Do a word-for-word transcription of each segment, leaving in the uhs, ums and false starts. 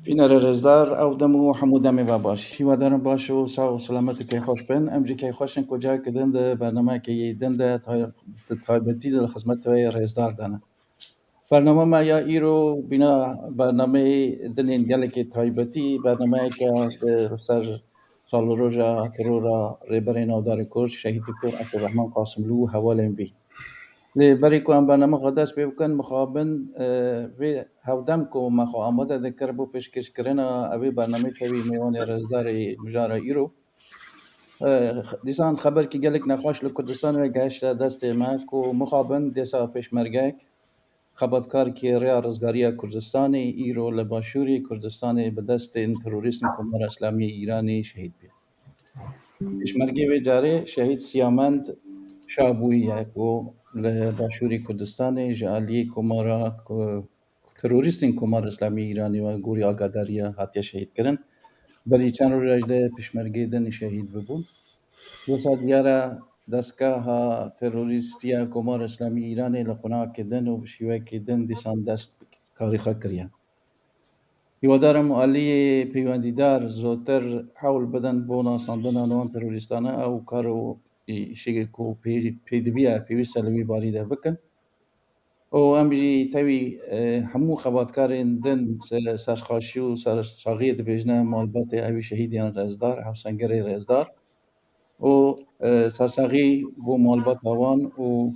Bînerê rêzdar, ew dem û hemû demê ve baş. Hîwaderim baş û sax û selamet û keyxweş bin. Em jî keyxweş in ku careke din di bernameyekê din de tay-, di taybetî de li xizmet we yê rêzdar de ne. Bername me ya îro bîna bernameyê dinên gelekê taybetî, bernameyeke li ser sal û roja terora Rêberê Navdarê Kurd, Şehîd Doktor Ebdulrehman Qasimlû û hevalên wî. Lê berî ku em bername xwe dest pê bikin, mixabin, e, vê hevdem ku me xwe amade dikir bo pêşkêşkirina evê bernameyê tevî mêvanê rêzdarê mijara îro. E, dîsan xeberkî gelek nexweş li Kurdistanê ve gehişte destê me ku mixabin dêsa pêşmergeyek, xebatkarekî Rêya Rizgariya Kurdistanê îro li başûrê Kurdistanê bi destên terorîstên Komara Îslamî yê Îranê şehîd bûye. Pêşmergê vê carê Şehîd Siyamend Şabûyî ye ku li başûrê Kurdistanê ji aliyê Komara, ku terorîstên Komara Îslamî Îranê ve gorî agadariya hatiye şehîdkirin. Berî çend roja jî de pêşmergeyê din şehîd bibûn. Wisa diyar e, destgeha terorîstî ya Komara Îslamî Îranê li xunakê din û bi şîwekê din dîsan dest karê xwe kiriye. Hîwadar im aliyê peywendîdar zotir hewl bidin bo nasandina wan terorîstane ew kar û îşê ku pê-, pêdiviya pêwîst e li wî barî de bikin. Û em jî tevî, e, hemû xebatkarên din se-, serxaşî û sersaxiyê dibêjine malbatê evî şehîdên rêzdar, hevsengerê rêzdar û, e, sersaxî bo malbata wan û,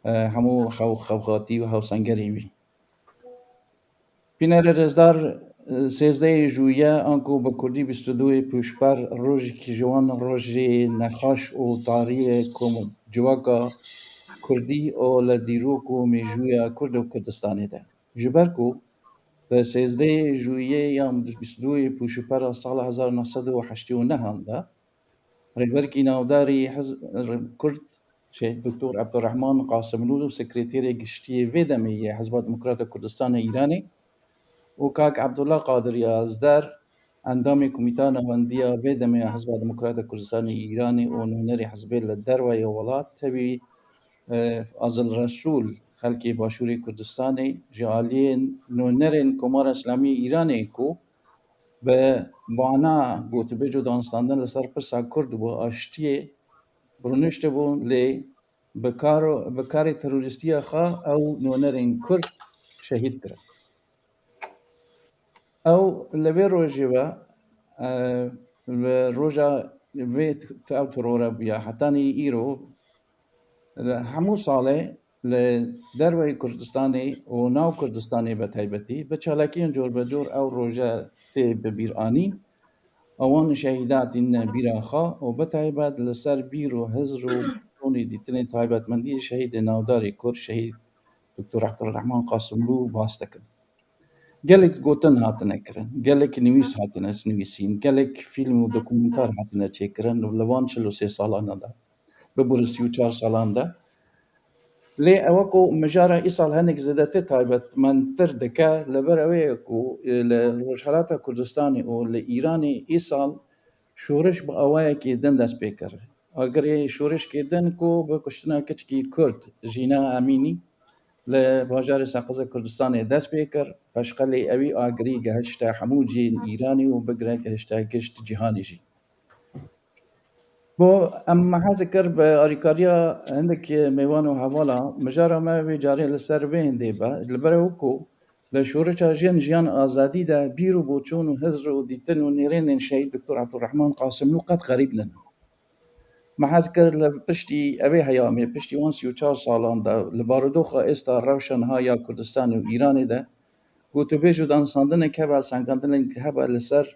e, hemû xew-, xewxatî û hevsengerên wî. Bînerê rêzdar, e, sêzdehê Jûye, anku bi kurdî bîst û duyê Pûşper, rojekî ji wan rojê nexweş û tarî ye ku civaka kurdî û li dîrok û mêjûya Kurd û Kurdistanê de. Ji ber ku di sêzdehê Jûyê yan bîst û duyê Pûşpera sala hezar neh sed û heştê û neh de, Rêberkî navdarî Hiz-, Kurd, Şehîd Doktor Ebdurrehman Qasimlû, sekreterê giştî yê vê demê yê Hizba Demokrata Kurdistanê Îranê, û kak Ebdullah Qadir Yazder, endamê Komîta Nawendiya vê demê ya Hizba Demokrata Kurdistanê Îranê û nûnerê hizbê li derveyê welat, tevî, e, Azil Resûl, xelkê Başûrê Kurdistanê, ji aliyê nûnerên Komara Îslamî Îranê ku bi bana gotûbêj û danûstandin li ser pirsa Kurd û aştiyê rûniştibûn, lê bi kar û, bi karê terorîstiya xwe ew nûnerên Kurd şehîd kirin. Ew li vê rojê ve, e, li roja vê t-, ew terore bûye hetanî îro, hemû salê li derveyî Kurdistanê û nav Kurdistanê bi taybetî bi çalakiyên cor bi cor ew roje tê bi bîr anîn. Ewan şehîda tînine bîra xwe û bi taybet li ser bîr û hizr û tonî dîtinê taybetmendiyê şehîdê navdarê Kurd, Şehîd Doktor Ebdurrehman Qasimlû bas dikin. Gelek gotin hatine kirin, gelek nivîs hatine nivîsîn, gelek fîlm û dokumentar hatine çêkirin li van çil û sê salana de, bibûre sî û çar salan de. Lê ew ku mijara îsal hinek zêdetir taybetmendtir dike, li ber ew ê ku, e, li Rojhelata Kurdistanê û li Îranê îsal şoreş bi awayekî din dest pê kir. Agirê şoreşkê din ku bi kuştina keçikî Kurd Jîna Emînî li bajarê Seqiza Kurdistanê dest pê kir, peşqelê ewî agirî gehişte hemû cihên Îranê û bigire gehişte gişt cîhanê jî. Bo em me hez kir bi arîkariya hindek mêvan û hevala, mijara me vê carê li ser vê hindê be, ji li ber ew ku li şoreşa jin jiyan azadî de bîr û boçûn û hizr û dîtin û nêrênên şehîd Doktor Ebdurrehman Qasimlû qet xerîb nin. Me hez kir li piştî evê heyamê, piştî wan sî û çar salan de li barodoxa êsta rewşa niha ya Kurdistanê û Îranê de gotûbêj û danûstandinek hebe, sengandinên hebe li ser,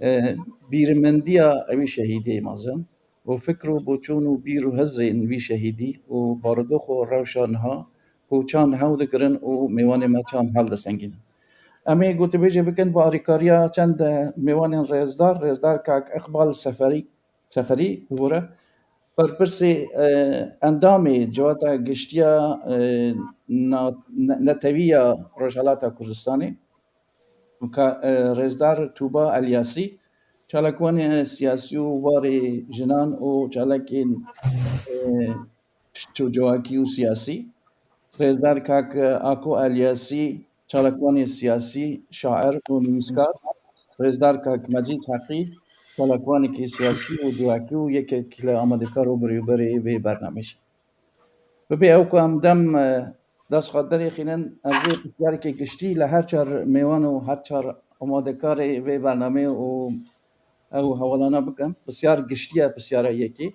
e, bîrmendiya evî şehîdê mezin û fikr û boçûn û bîr û hizrên vî şehîdî û barodox û rewşa niha ku çand hew digirin û mêvanê me çand hewl disengînin. Em ê gotûbêjê bikin bi alîkariya çend mêwanên rêzdar, rêzdar kak Iqbal Seferî, Seferî bibûre. Berpirsê, e, endamê Civata Giştiya, e, na-, ne-, Netewî ya Rojhelata Kurdistanê, ka-, e, rêzdar Tuba Elyasî, çalakvanê siyasî û warê jinan û çalakên, e, ço-, civakî û siyasî, rêzdar kak Ako Elyasî, çalakvanê siyasî, şair û nivîskar, rêzdar kak Mecîd Heqî, çalakvanekî siyasî û civakî û yekek li amadekar û birêberê vê bernameyê. Bibê ew ku em dem, e, dest xwe derêxînin, ez ê pirsyareke giştî li her çar mêwan û her çar amadekarê vê bernameyê û ew hevalana bikim. Pisyar giştî ye, pisyara yekê.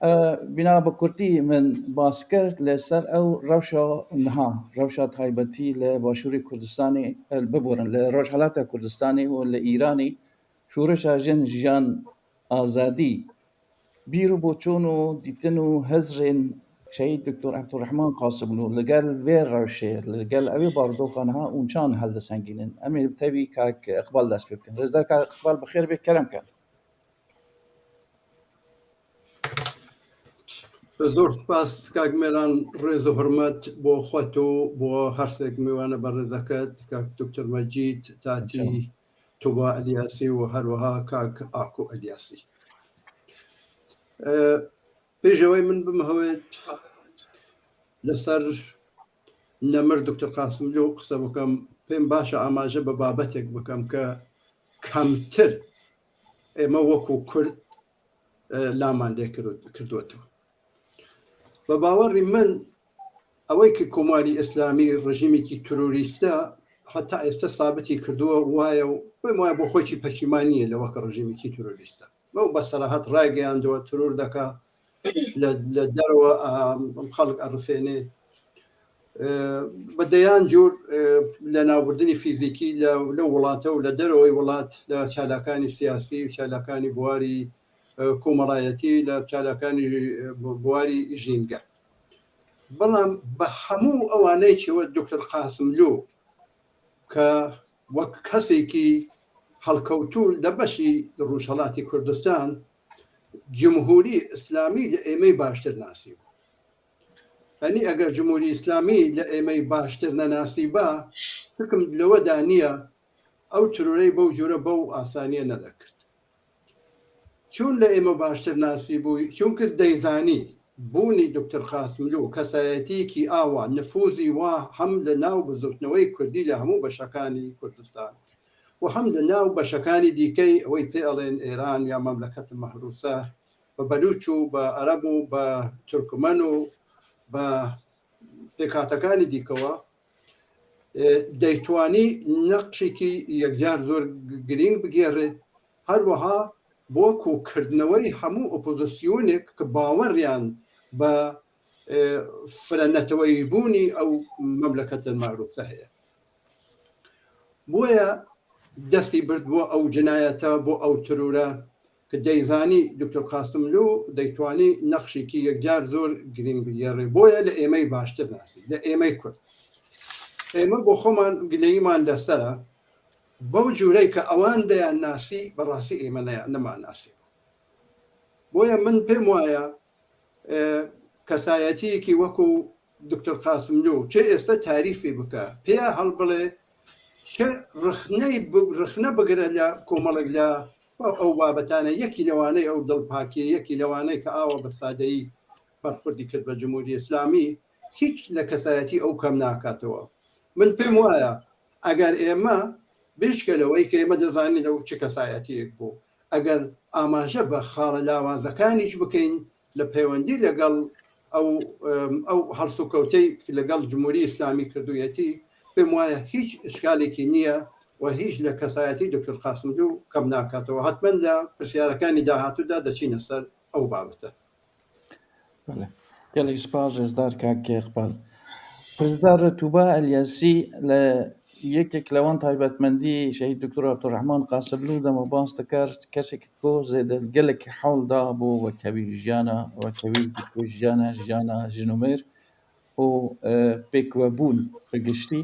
E, bîna bi kurtî min bas kir li ser ew rewşa niha, rewşa taybetî li Başûrê Kurdistanê, e, biborin, li Rojhelata Kurdistanê û li Îranê şoreşa jin, jiyan, azadî, bîr û boçûn û dîtin û hizrên Şehîd Doktor Ebdurrehman Qasimlû li gel vê rewşê, li gel ewê barodoxa niha û çan hildisengînin. Em ê tevî kak Iqbal dest pê bikin. Rêzdar kak Iqbal, bi xêr bê, kerem ke. Zor spas kak Mêran, rêz û hurmet bo xwe û bo her sêk mêwane berêzeket, kak Doktor Mecîd, tatî Tuba Elyasî û her wiha kak Ako Elyasî. E, pêşewê min bimihewêt li ser nemir Doktor Qasimlû qise bikim, pêm baş e amaje bi babetek bikim ke kemtir ême wekû Kurd, e, laman lê kiro-, kirdoto. Bi bawerî min, ewê ki Komarî Îslamî rejîmekî terorîst e, heta êsta sabitî kirdowe, waye û pêm waye bo xwe jî peşîman niye li weke rejîmekî terorîst e. Ew bi serahet ragihandiwe teror deke, li, li derve, em, xelk erifênê. E, bi deyan cûr, e, li navbirdinê fîzîkî li, li welate û li derveyî welat, li çalakanî siyasî û çalakanî buwarî, e, komelayetî, li çalakanî, e, bu-, buwarî jînge. Belam bi hemû ewaneyê çêwe Doktor Qasimlû ke wek kesekî helkewtû li beşî Rojhelatê Kurdistan, Cumhurî Îslamî li êmey baştir nasîbû. Yanî eger Cumhurî Îslamî li êmey baştir nenasîba, hikim li we de niye, ew terorey bew cûre bew asaniyê nedekird. Çûn li ême baştir nasîbû, çunki deyzanî bûnî Doktor Qasimlû kesayetiyekî awa, nifûzî wa hem li nav bizûtneweyê kurdî li hemû beşekanî Kurdistan û hem li nav beşekanî dîkey ewey pê elên Êran ya memleket mehrûse, bi belûç û bi ereb û bi turkmen û bi pêkhatekanî dîkewa, e, deytwanî neqşekî yekcar zor g-, girîng bigêre. Her wiha bo ku kirdnewey hemû opozîsyonek ki baweriyan bi, e, fireneteweyîbûnî ew memleketên mehrûse heye. Boye destî bird bo ew cinayete, bo ew terore, ki deyzanî Doktor Qasimlû deytwanî neqşekî yekcar zor girîng bigêre. Boye li êmey baştir nasî, li êmey Kurd. Ême bo xweman gileyîman li ser e. Bew cûrey ke ewan deyan nasî, bi rastî ême neya-, neman nasî. Boye min pêm waye, e, kesayetiyekî wekû Doktor Qasimlû çi êsta tarîfê bike, pêya hilbile, çi rixney bi-, rixne bigire li komelek li ew, ew babetane, yekî li waney ew dilpakî, yekî li waney ke awa bi sadeyî berxwedî kir bi Cumhurî Îslamî, hîç li kesayetî ew kem nakatiwe. Min pêm waye, eger ême bêşkele wey ke ême dizanîn ew çi kesayetiyek bû, eger amaje bi xala lawazekanî jî bikeyn, li peywendî legel ew, em, ew helsûkewtey li gel Cumhurî Îslamî kirdûyetî, pêm waye hîç îşkalekî niye û hîç li kesayetî Doktor Qasimlû kem nakatiwe. Hetmen li pirsiyarekanî dahatû de deçîne ser ew babete. Belê. Gelek spas rêzdar kak Îqbal. Rêzdar Tuba Elyasî li yekek li wan taybetmendî Şehîd Doktor Abdurrahman Qasimlû de me bas dikir, kesek ku zêde gelek hewl da bo wekhevî jiyana, wekhevî jiyana, jiyana jin û mêr. û, e, pêkwebûn bi giştî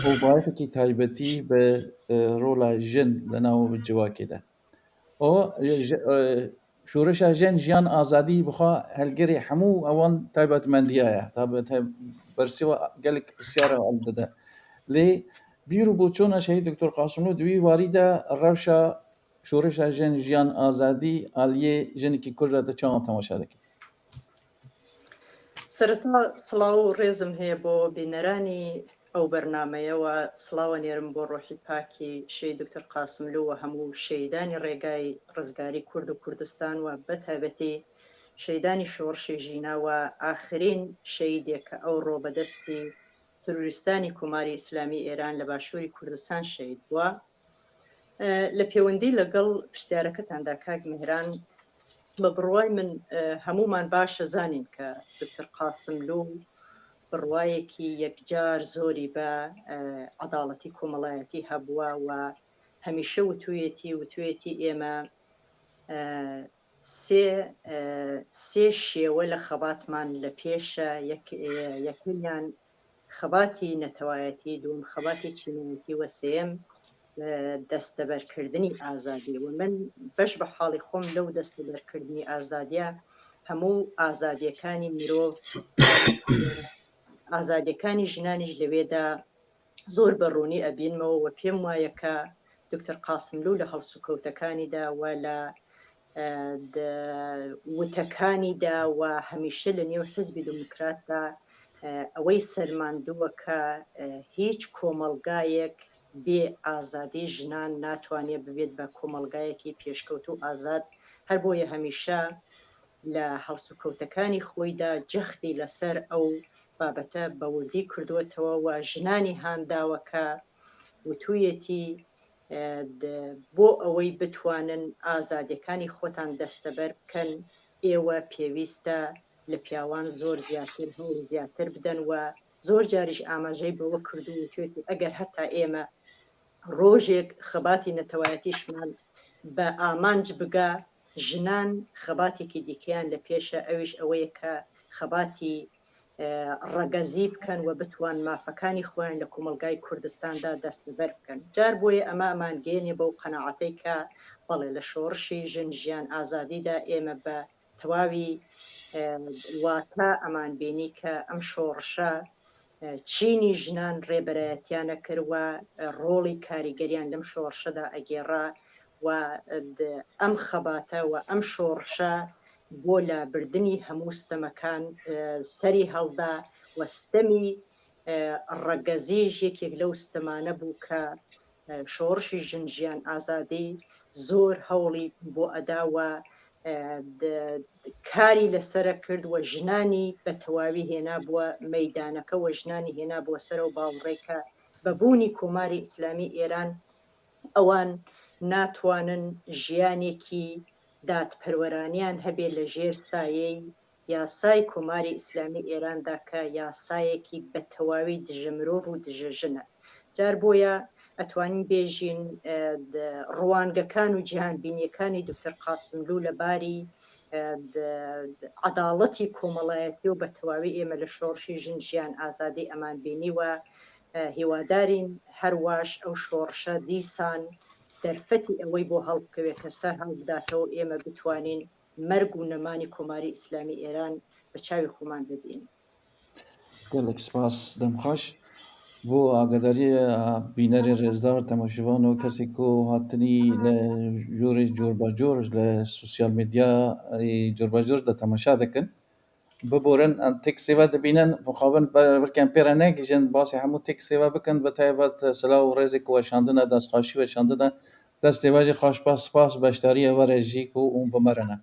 û bayixekî taybetî bi, e, rola jin li nav civakê de. O, e, ji, e, şoreşa jin, jiyan, azadî bi xwe helgirê hemû ewan taybetmendiya ye. Tabi te-, bersiva gelek pisyara ew dide. Lê bîr û boçûna Şehîd Doktor Qasimlû di wî warî de rewşa şoreşa jin, jiyan, azadî aliyê jinekî Kurd de çawa temaşe dike? Sereta silav û rêzim heye bo bîneranî ew bernameye we silawa nêrim bo ruhî pakî Şehîd Doktor Qasimlû we hemû şehîdanî rêgayî rizgarî Kurd û Kurdistan we bi taybetî şehîdanî şorişê jîna we axirîn şehîdê ke ew ro bi destî terorîstanî Komarî Îslamî Êran li Başûrî Kurdistan şehîd bû. E, li pêwendî legel pirsyareketan de kak Mihran, bi birway min, e, hemûman baş e zanîn ke Doktor Qasimlû birwayekî yekcar zorî be, e, edaletî komelayetî hebûwe we hemîşe witûyetî, witûyetî ême, e, sê, e, sê şêwe li xebatman li pêş e, yek, e, yekemiyan xebatî netewayetî, dûm xebatî çînayetî we sêyem, e, desteberkirdinî azadiyê. We min beş bi halî xwe min lew desteberkirdinî azadiya hemû azadiyekanî mirov, azadiyekanî jinanî ji li wê de zor bi rûnî ebînme we pêm waye ke Doktor Qasimlû li helsûkewtekanî de we li, e, di witekanî de we hemîşe li nêw Hizbî Demokrat de, e, ewey sermandiwe ke, e, hîç komelgayek bê azadî jinan natwaniye bivêt be komelgayekî pêşkewtû azad. Her boye hemîşe li helsûkewtekanî xwî de cextî li ser ew babete bi wirdî kirdotewe we jinanî han dawe ke witûyetî, e, di, bo ewey bitwanin azadiyekanî xwetan desteber bikin, ê we pêwîst e li piyawan zor ziyatir, hewl ziyatir bidin we zor carî ji amajeyî bi we kirdû witûyetî eger heta ême rojek xebatî netewayetî şiman bi amanc biga jinan xebatêkî dîkeyan li pêş e, ew îş ew ye ke xebatî, e, regezî bikin we bitwan mafekanî xwe yên li Komelgayê Kurdistan de destbiber bikin. Car boye ema eman gênê bo qenaetê ke belê li şorişî jin, jiyan, azadî de ême bi tewawî, e, wate eman bînî ke em şorişe, e, çînî jinan rêberayetiya nekir we, e, rolî karîgeriyan lim şorişe de egêre we, e, di, em xebate we em şorişe bo labirdinî hemû stemekan, e, serî helda we stemî, e, regezî ji yekek lew stemane bû ke e, şorişî jin, jiyan, azadî zor hewlî bo eda we, e, di, karî li sere kird we jinanî bi tewawî hêna bûwe meydaneke we jinanî hêna bûwe ser ew bawerê ke bi bûnî Komarê Îslamî Êran ewan natwanin jiyanekî dadperweraniyan hebe li jêr sayeyî yasayê Komarê Îslamî Êran de ke yasayekî bi tewawî dije mirov û dije jin e. Car boya etwanîn bêjîn, e, di, ruwangekan û cîhanbîniyekanî Doktor Qasimlû li barî, e, di, di edaletî komelayetî û bi tewawî ême li şorişî jin, jiyan, azadî eman bînî we, e, hîwadarîn her waş ew şorişe dîsan derfetî ewey bo helbikeve ke ser helbidate û ême bitwanîn merg û nemanî Komarî Îslamî Êran bi çavê xweman bibînin. Gelek spas, dem xweş. Bo agadariya bînerê rêzdar, temaşevan û kesê ku hatinî li jorê corbacor li sosyal medyayê corbacor de temaşe dikin. Biborin, em tekstê ve dibînin, mixabin be-, belkî em pê re negihîjin, basê hemû tekstê ve bikin, bi taybet silav û rêzê ku we şandine, destxweşî we şandine, destê we jî xweş be, spas beşdariya we re jî ku hûn bi me re ne.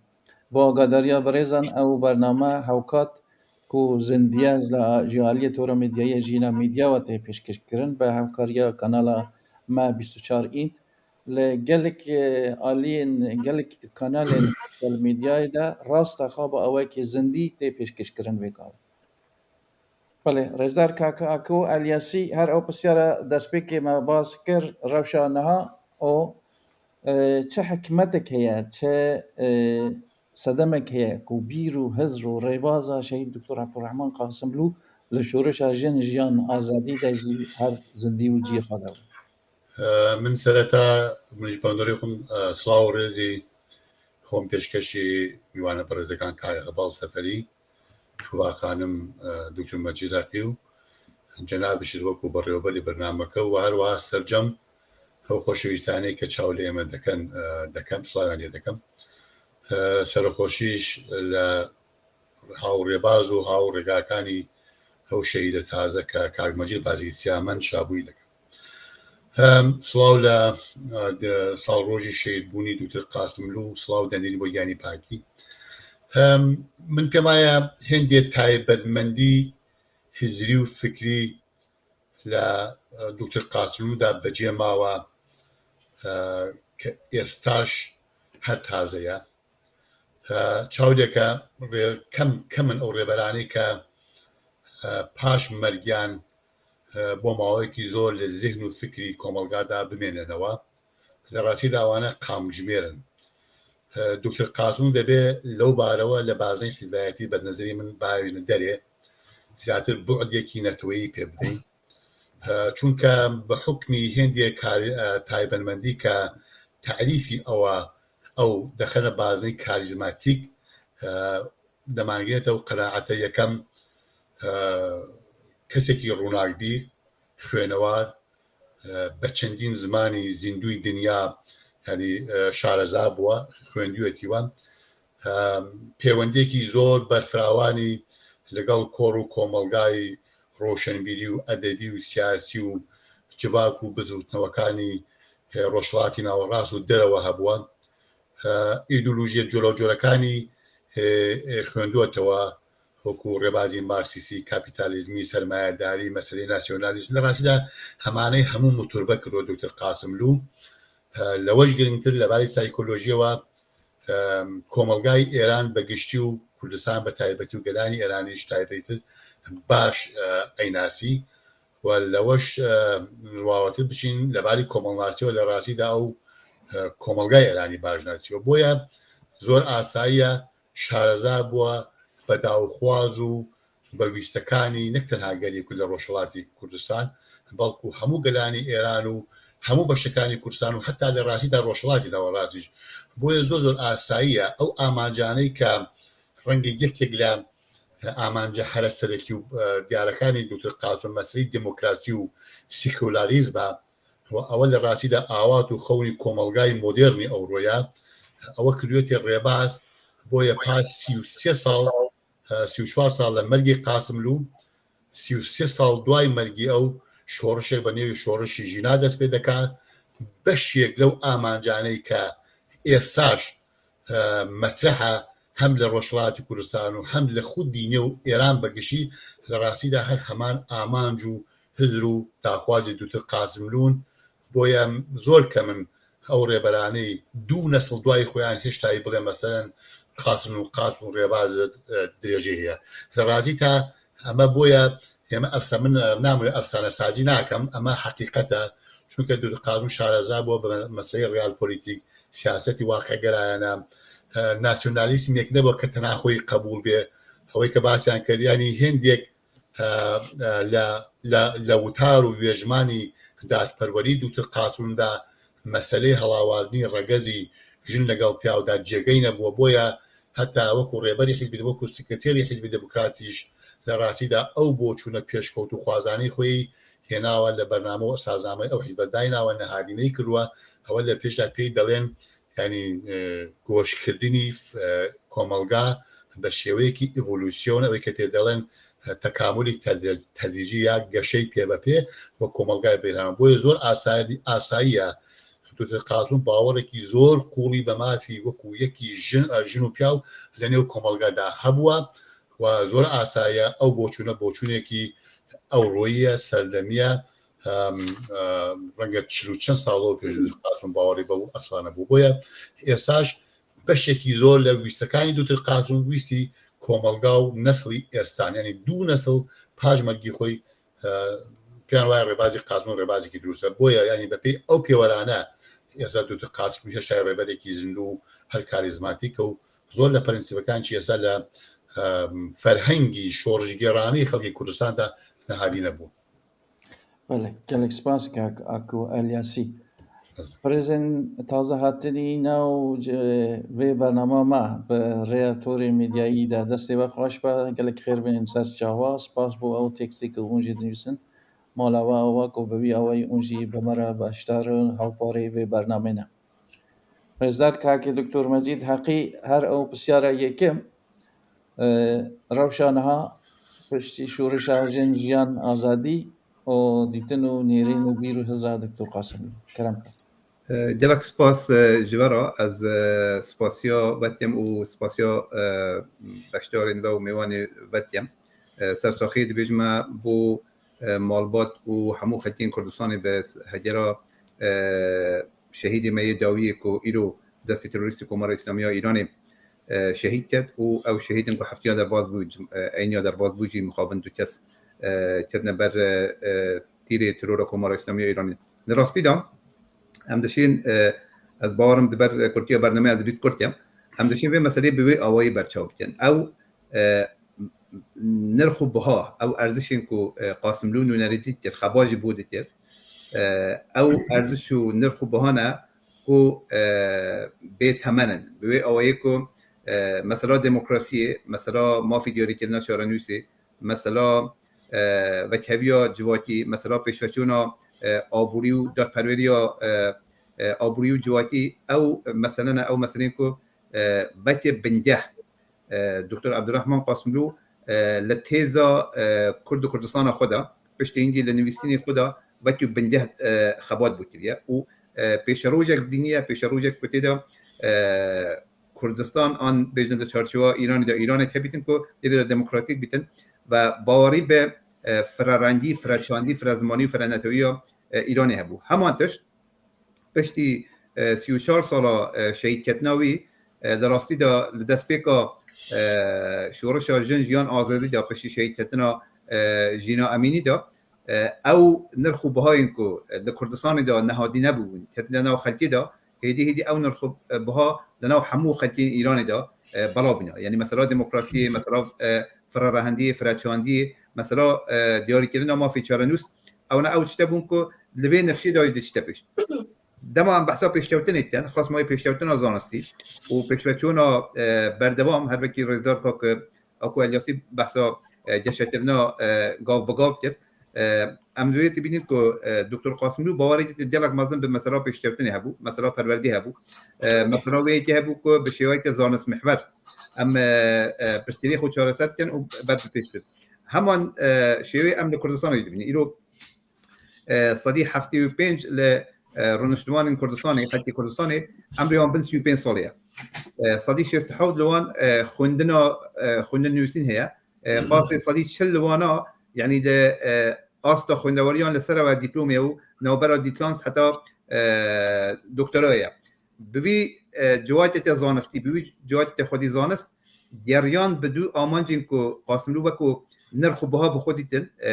Bo agadariya birêzan, ew bername Hewkat ku zindiye ji la-, ji aliyê Tora Medyayê Jîna Medya ve tê pêşkêşkirin, bi hevkariya kanala me bîst û çar înt. Li gelek, e, aliyên, gelek kanalên sosyal medyayê de rasta xwe bi awayekî zindî tê pêşkêşkirin vê karê. Belê, rêzdar kaka Ako Elyasî, her ew pisyara destpêkê me bas kir, rewşa niha û, e, çi hikmetek heye, çi, e, sedemek heye ku bîr û hizr û rêbaza Şehîd Doktor Ebdurrehman Qasimlû Li şoreşa jin, jiyan, azadî de jî her zindî û cihê xwe de bû. Min sereta min ji bandorê xwe silav û rêzî xwe pêşkêşî mîwane berêzekan Kayê Heval Seferî, Tuba Xanim, Doktor Mecîd Heqî û cenabê şir wekû berêwebelê bernameke û her wiha sercem ew xweşewîstanê ke çaw lê me deken, dekem, silaviyan lê dekem. Serexweşîş li hawrêbaz û hawrêgakanî ew şehîde taze ke kak Mecîd Bazî Siyamen çabûyî dike. Hem silav li, e, salrojî şehîdbûnî Doktor Qasimlû, silav dendinî bo giyanî pakî. Hem min pê maye hindê taybetmendî hizrî û fikrî li, e, Doktor Qasimlû de bi cê mawe, e, ke êstaş her taze ye. E, çawdeke rê-, kem, kemin ew rêberanê ke, e, paş mergiyan, e, bo maweyekî zor li zihn û fikrî komelga de bimênenewa. Li rastî de wane kamcimêr in. E, Doktor Qasim debe lew barewe li bazneyê hizbayetî bednezerî min bavêjine derê, zêdetir bu'dekî neteweyî pê bideyî. E, çunke bi hukmî hêndiyê karî, e, taybetmendî ke tarîfî ew e, ew dexine bazneyê karîzmatîk, e, demangirêt ew qenaete yekem, e, kesekî ronakbîr, xwênewar, e, bi çendîn zimanî zindûyî dinya, yanî, e, şareza bûye, xwendûyetî we. E, pêwendiyekî zor berfirawanî li gel kor û komelgayî roşenbîrî û edebî û siyasî û civak û bizûtnewekanî, e, Rojhilatî Nawerast û derewe hebûye. E, îdeolojiyê colecolekanî, e, e, xwendûyetewe, wekû rêbazî marksîstî, kapîtalîzmî, sermayedarî, meseleyê nasyonalîzm. Li rastî de hemaneyê hemû mutûrbe kiriyo Doktor Qasimlû. E, li we jî girîngtir, li barê saykolojiyê we, e, komelgayê Êran bi giştî û Kurdistan bi taybetî û gelanî Êranî ji taybetî baş, e, eynasî. Û li we jî, e, wawetir biçîn, li barê komelnasî we li rastî de ew, e, komelgayê Êranî baş nasî. Û boye zor asayî ye, şareza bûye, bi dawxwaz û bi wîstekanî nek tenha gelê ku li Rojhilatî Kurdistan, belku hemû gelanî Êran û hemû beşekanî Kurdistan û heta li rastî de Rojhilatî Nawerast jî. Boye zor zor asayî ye. Ew amancanê ke rengê yekek li amanca here serekî û, e, diyarekanî Doktor Qasim meseleyê demokrasî û sekularîzm e. Û ew li rastî de awat û xewnî komelgayê modernî ewro ye. Ew kiriyetê rêbaz boye paş sî û sê sal, e, sî û çar sal li mergê Qasimlû, sî û sê sal duayê mergê ew şorişek bi nêvê şorişî jîna dest pê dike. Beşek lew amancanê ke êstaş, e, metreh e, hem li Rojhilatî Kurdistan û hem li xwe dînê û Êran bi gişî, li rastî de her heman amanc û hizr û daxwazê Doktor Qasimlûn. Boye zor kemin ew rêberanê du nesil duayê xwe yan hêştayî bile, meselen, Qasim û Qasim û rêbaz, e, dirêjî heye. Li rastî de eme boye, eme efsa-, min, e, namê efsanesazî nakem, eme heqîqet e. Çunke Doktor Qasim şareza bûye bi meseleyê realpolitîk, siyasetî waqigerayane, e, nasyonalîzmêk nebûye ke tenha xwe yî qebûl bê. Ew ê ke basiyan kir, yanî hindek, e, e, li, li, li witar û wêjmanî dadperwerî Doktor Qasim de meseleyê helawarinî regezî jin legel piyaw de cêgey nebûye. Boye heta wekû rêberî hizbî de, wekû sekreterî Hizbê Demokratî jî li rastî de ew boçûne pêşkewtûxwazanî xwe yî hênawe li bername û saznameya ew hizbe daynawe, nihadîneyî kiriwe. Ew li pêş de pê yî delên, yanî, e, goşkirdinî, e, komelga bi şêweyekî evolûsyon, ew ê ke tê delên, e, tekamulî tedre-, tedrîcî ya geşey pê be pê wek komelgayê bêrane. Boye zor asayî, asayî ye. Doktor Qasim bawerekî zor qûlî bi mafî wekû yekî jin, e, jin û piyaw li nêv komelga de hebûye. Û zor asayî ye ew boçûne boçûnekî ewroyî ye, serdemî ye. Em, em, renge çil û çend sal û pêş Qasim bawerî be û esla nebû. Boye êsaş beşekî zor li wîstekanî Doktor Qasim wîstî komelga û neslî êstan, yanî du nesil paş mergî xwe, e, pêyan wayê rêbazî Qasim rêbazekî dirûst e. Boye, yanî bi pê ew pêwerane êsa Doktor Qasim hêştayê rêberekî zindû û her karîzmatîk e û zor li prensîbekan çi êsa li, em, ferhengî şorşgêranî xelkê Kurdistan de niha dî nebû. Belê, gelek spas kak Ako Elyasî. Birêzên taze hatinî nav vê bernama me bi rêya torê medyayî de destê we xweş be, gelek xêr bên ser çawa. Spas bo ew tekstê ku hûn jî dinivîsin. Mala we awa ku bi vî awayî hûn jî bi me re beşdar û hewparê vê bernamê ne. Rêzdar kakê Doktor Mecîd Heqî, her ew pisyara yekem, e, rewşa niha piştî şorişa jin jiyan azadî û dîtin û nêrîn û bîr û hizra Doktor Qasim. Kerem ke. E, Gelek spas, e, ji we re. Ez, e, spasiya vetyem û spasiya, e, beşdarên ve û mêwanê vetyem. E, sersaxiyê dibêjime bo, e, malbat û hemû xelkên Kurdistanê bi hegera, e, şehîdê me yê dawiyê ku îro destê terorîstê Komara Îslamî ya Îranê, e, şehîd ket û ew şehîdin ku heftiya derbas bû, cim-, e, eyniya derbas bû jî mixabin du kes, e, ketine ber, e, e, tîrê terora Komara Îslamî ya Îranê. Di rastî de em dişên, e, ez bawerim di ber kurtiya bernameyê ez dibît kurt em, em dişên vê meseleyê bi wê awayî berçav bikin. Ew, e, nirx û biha, ew erzişên ku, e, Qasimlû nûnerîtî dikir, Xebat jî bo dikir, e, ew erziş û nirx û biha ne ku, e, bê temen in. Bi wê awayê ku, e, mesela demokrasiyê, mesela mafê diyarîkirina çarenûsê, mesela, e, vekheviya civakî, mesela pêşveçûna, e, aborî û dadperweriya, e, e, aborî û civakî, ew mesele ne, ew meselên ku, e, veke bingeh, e, Doktor Ebdurrahman Qasimlû, e, li têza, e, Kurd û Kurdistana xwe de, piştî hingî li nivîsînê xwe de wekî bingeh, e, xebat bû kiriye û, e, pêşerojek bîniye, pêşerojek ku tê de, e, Kurdistan an bêjin di çarçewa Îranê de, Îranek hebîtin ku tê de demokratîk bîtin ve bawerî bi, e, firerengî, fireçandî, firezimanî û firenetewiya, e, Îranê hebû. Heman tişt, piştî, e, sî û çar sala, e, şehîdketina wî, e, di rastî de li destpêka, e, şorişa jin jiyan azadî de, piştî şehîdketina, e, Jîna Emînî de, e, ew nirx û bihayên ku, e, li Kurdistanê de niha dî nebûbûn, ketine nav xelkê de, hêdî hêdî ew nirx û, e, biha li nav hemû xelkên Îranê de, e, belav bûne. Yanî mesela demokrasiyê, mesela, e, firerehendiyê, fireçandiyê, mesela, e, diyarîkirina mafê çarenûs, ew ne ew tişte bûn ku li vê nifşê de jî diçite pêş. Dema em behsa pêşkewtinê dikin, xwest ma wê pêşkewtina zanistî û pêşveçûna, e, berdewam, her wekî rêzdar kak, e, Ako Elyasî behsa, e, geşekirina, e, gav bi gav kir. E, em divê dibînin ku, e, Doktor Qasimlû bawerî gelek mezin bi mesela pêşkewtinê hebû, mesela perwerdê hebû. E, mesela wê yekê hebû ku bi şêweyeke zanistmihwer em, e, e, pirsgirêk xwe çareser bikin û ber bi pêş birin. Heman, e, şêwê em li Kurdistanê jî dibînin. Îro, e, sedî heftê û pênc li, e, rûniştvanên Kurdistanê, xelkê Kurdistanê, emrê wan bin sî û pênc salê ye. E, sedî şêst û hewt li wan, e, xwendina, e, xwendin nivîsîn heye. E, qasê sedî çil li wana, yanî di, e, asta xwendeweriyan li ser ew e, dîplomê û navbera lîsans heta, e, doktora ye. Bi vî, e, ciwatê te zanistî, bi vî ciwatê te xwedî zanist, geriyan bi du amancên ku Qasimlû wekû nirx û biha bi xwe dîtin, e,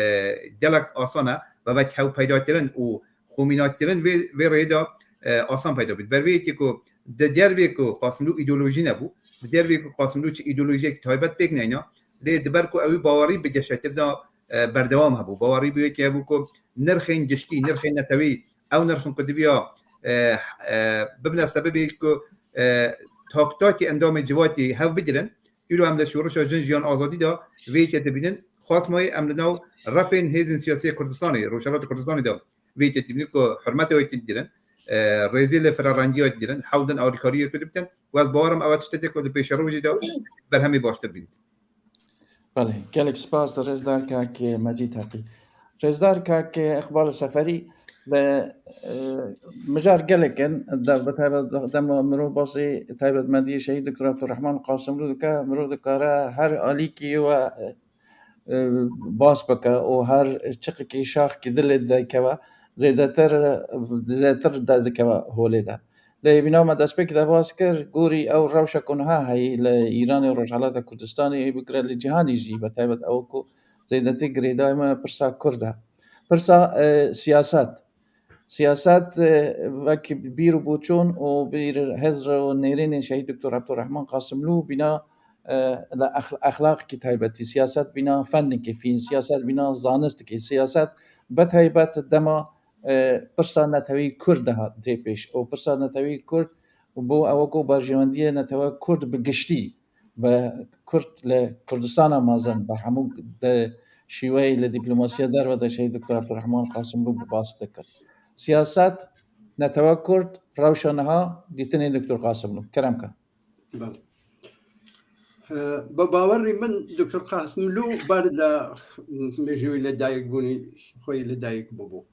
gelek asan e ve wek hewpeydakirin û xwemînakirin vê, vê rêyê de, e, asan peyda bît. Ber vê yekê ku di dervê ku Qasimlû îdeolojî nebû, di dervê ku Qasimlû çi îdeolojiyek taybet pêk neyna, lê di ber ku ewî bawerî bi geşekirina, e, berdewam hebû. Bawerî bi wê yekê hebû ku nirxên giştî, nirxên netewî, ew nirxin ku diviya, e, e, bibine sebebê ku, e, tak takî endamê civakî hev bigirin. Îro em li şorişa jin jiyan azadî de vê yekê dibînin. Xwest mayê em li nav refên hêzên siyasî yê Kurdistanê, Rojhilata Kurdistanê de vê yekê dibînin ku hurmeta wê digirin, e, rêzê li firerengiya digirin, hewl din alîkariyê ku dibikin. Û ez bawer im ew tiştekê ku di pêşerojê de berhemê baştir bînin. Belê, gelek spas di rêzdar kak Mecîd Heqî. Rêzdar kak Îqbal Seferî, bi, e, mijar gelek in, de, bi taybet dema mirov basê taybetmendiyê şehîd Doktor Abdurrahman Qasimlû dike, mirov dikare her alîkî we, e, bas bike û her çiqekî şaxkî dilê dikeve, zêdetir, zêdetir de dikeve holê de. Lê bîna me destpêk de bas kir, gorî ew rewşa ku niha heyî li Îranê û Rojhelata Kurdistanê, bigire li cîhanê jî, bi taybet ew ku zêdetî girêdayî me pirsa Kurd e. Pirsa, e, siyaset. Siyaset, e, wek bîr û boçûn û bîr hizr û nêrînê şehîd Doktor Abdurrahman Qasimlû bîna e, li ex-, exlaqekî taybetî, siyaset bîna fendekî fîn, siyaset bîna zanistekî, siyaset bi taybet dema, e, pirsa netewî Kurd dihat tê pêş û pirsa netewî Kurd bû ew ku berjewendiyê netewe Kurd bi giştî, bi Kurd li Kurdistana mezin, bi hemû de şîweyê li dîplomasiya derve de şehîd Doktor Abdurrahman Qasimlû bi bas dikir. Siyaset, netewe Kurd, rewşa niha, dîtinê Doktor Qasimlû. Kerem ke. Belê. Ee, Bi bawerî min Doktor Qasimlû ber li mêjûyî li dayikbûnî xwe yî li dayik bûbû.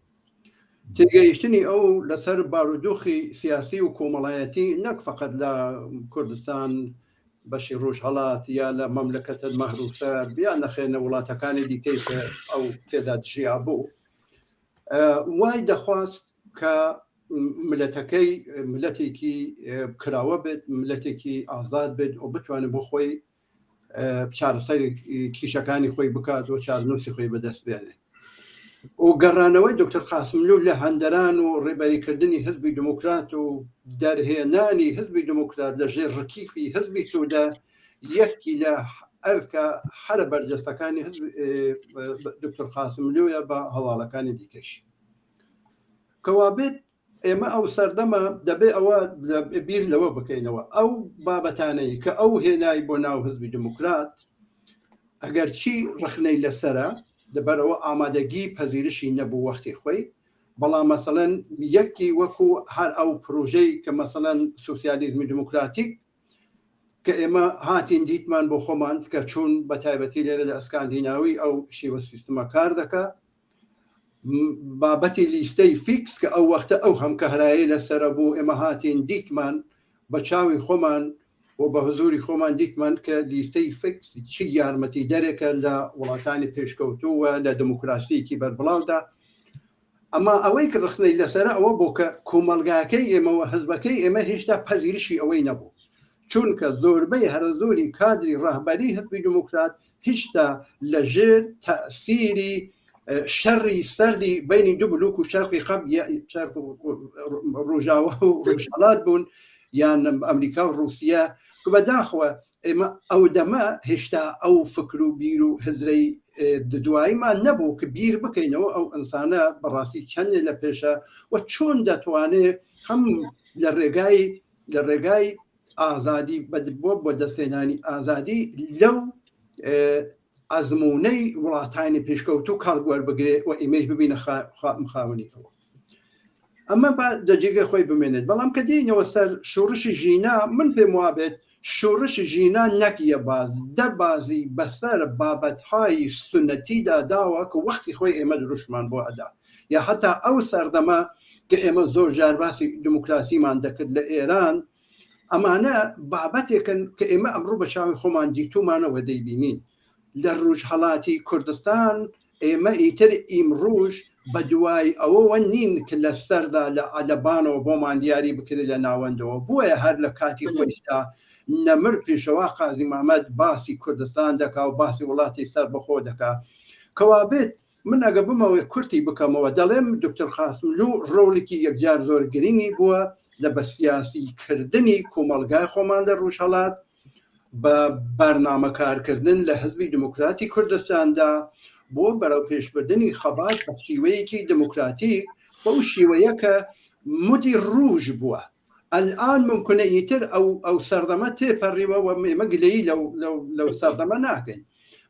Têgehiştinî ew li ser barûdûxî siyasî û komelayetî ne feqet li Kurdistan, beşî Rojhelat ya li memleketên mehrûse ya nexêne welatekanê dîkeyî ke ew tê de dijiyabû. E, way dixwast ke miletekey, miletekî, e, kirawe bit, miletekî azad bit û bitwane bo xwe, e, çareserî, e, kîşekanî xwe bikat û çarenûsî xwe bi dest bêne. Û gerranewey Doktor Qasimlû li henderan û rêberîkirdinî Hizbî Demokrat û derhênanî Hizbî Demokrat li jêr rikîfî Hizbî Tûde yekî li erka here bercestekanî Hizb-, e, e, Doktor Qasimlû ye bi hevalêkanê dîke jî. Kewabit, ême ew serdema debe ewa li bîr lewe bikeyneve. Ew babetaneyî ke ew hênayî bo nav Hizbî Demokrat, eger çî rexney li ser e, di ber ewe amadegî pezîrişî nebû wextê xwe, belam meselen yekî wekû her ew projeyî ke meselen sosyalîzmî demokratîk ke ême hatîn dîtman bo xweman, ke çûn be taybetî lêre li Eskandînawî ew şêwe sîstema kar dike. M-, babetî lîsteyî fîks ke ew wexte ew hemkehrayê li ser bû, ême hatîn dîtman be çawî xweman û be huzûrî xweman dîtman ke lîsteyî fîks çi yarmetîderek e li welatanê pêşkewtû we li demokrasiyekî berbilaw de. Ema ewey ke rexney li ser e ewe bû ke komelgakey ême û hizbekey ême hêşta pezîrişî ewey nebû. Çunke zorbey here zorî kadrî rehberî Hizbî Demokrat hêşta li jêr tesîrî, e, şerî serdî beynî du blok û şerqî qeb-, ye-, şerq û, û, û, Rojava û Rojhelat bûn, yan Amerîka û Rûsiye, ku bedaxwe ême ew deme hêşta ew fikr û bîr û hizrey, e, di duayî me nebû ki bîr bikeyneve ew insane bi rastî çendê li pêş e we çûn detwane hem li rêgayî, li rêgayî azadî, bi, bo, bo destênanî azadî lew, e, ezmûney welatanê pêşkewtû kar guer bigire û îmêj bibîne xa-, xa-, mixawinî ew. Ema ba di cîgê xwe bimênit. Belam ke dîneve ser şorişî jîna, min pê muhabet şorişî jîna nekiye baz, de bazî beser babethayî sunetî de dawa ke wextî xwe ême dirûşman bo eda. Ya heta ew serdeme ke ême zor carbasî demokrasîman dekir li Êran, emane babetêk in ke ême emro bi çavê xweman dîtûmane we deybînîn. Li Rojhelatî Kurdistan ême îtir îmrûj bi duayî ewe we nîn ki li ser de li Elebano boman diyarî bikirî li nawendewe. Bûye her li katî xwe de nemir pêşewa Qazî Mehmed basî Kurdistan deka û basî welatî serbixwe deka. Kewabit, min ege bime wê kurtî bikeme we, delêm Doktor Qasimlû rolekî yekcar zor girîngî bûye li bi siyasîkirdinî komelgayê xweman li Rojhelat, bi bernamekarkirdin li Hizbî Demokratî Kurdistan de, bo berewpêşbirdinî xebat bi şîweyekî demokratîk, bi ew şîweye ke mudî rûj bûye. Elan mumkun e îtir ew, ew serdeme têperî we, we ême gileyî lew, lew, lew serdeme nakin.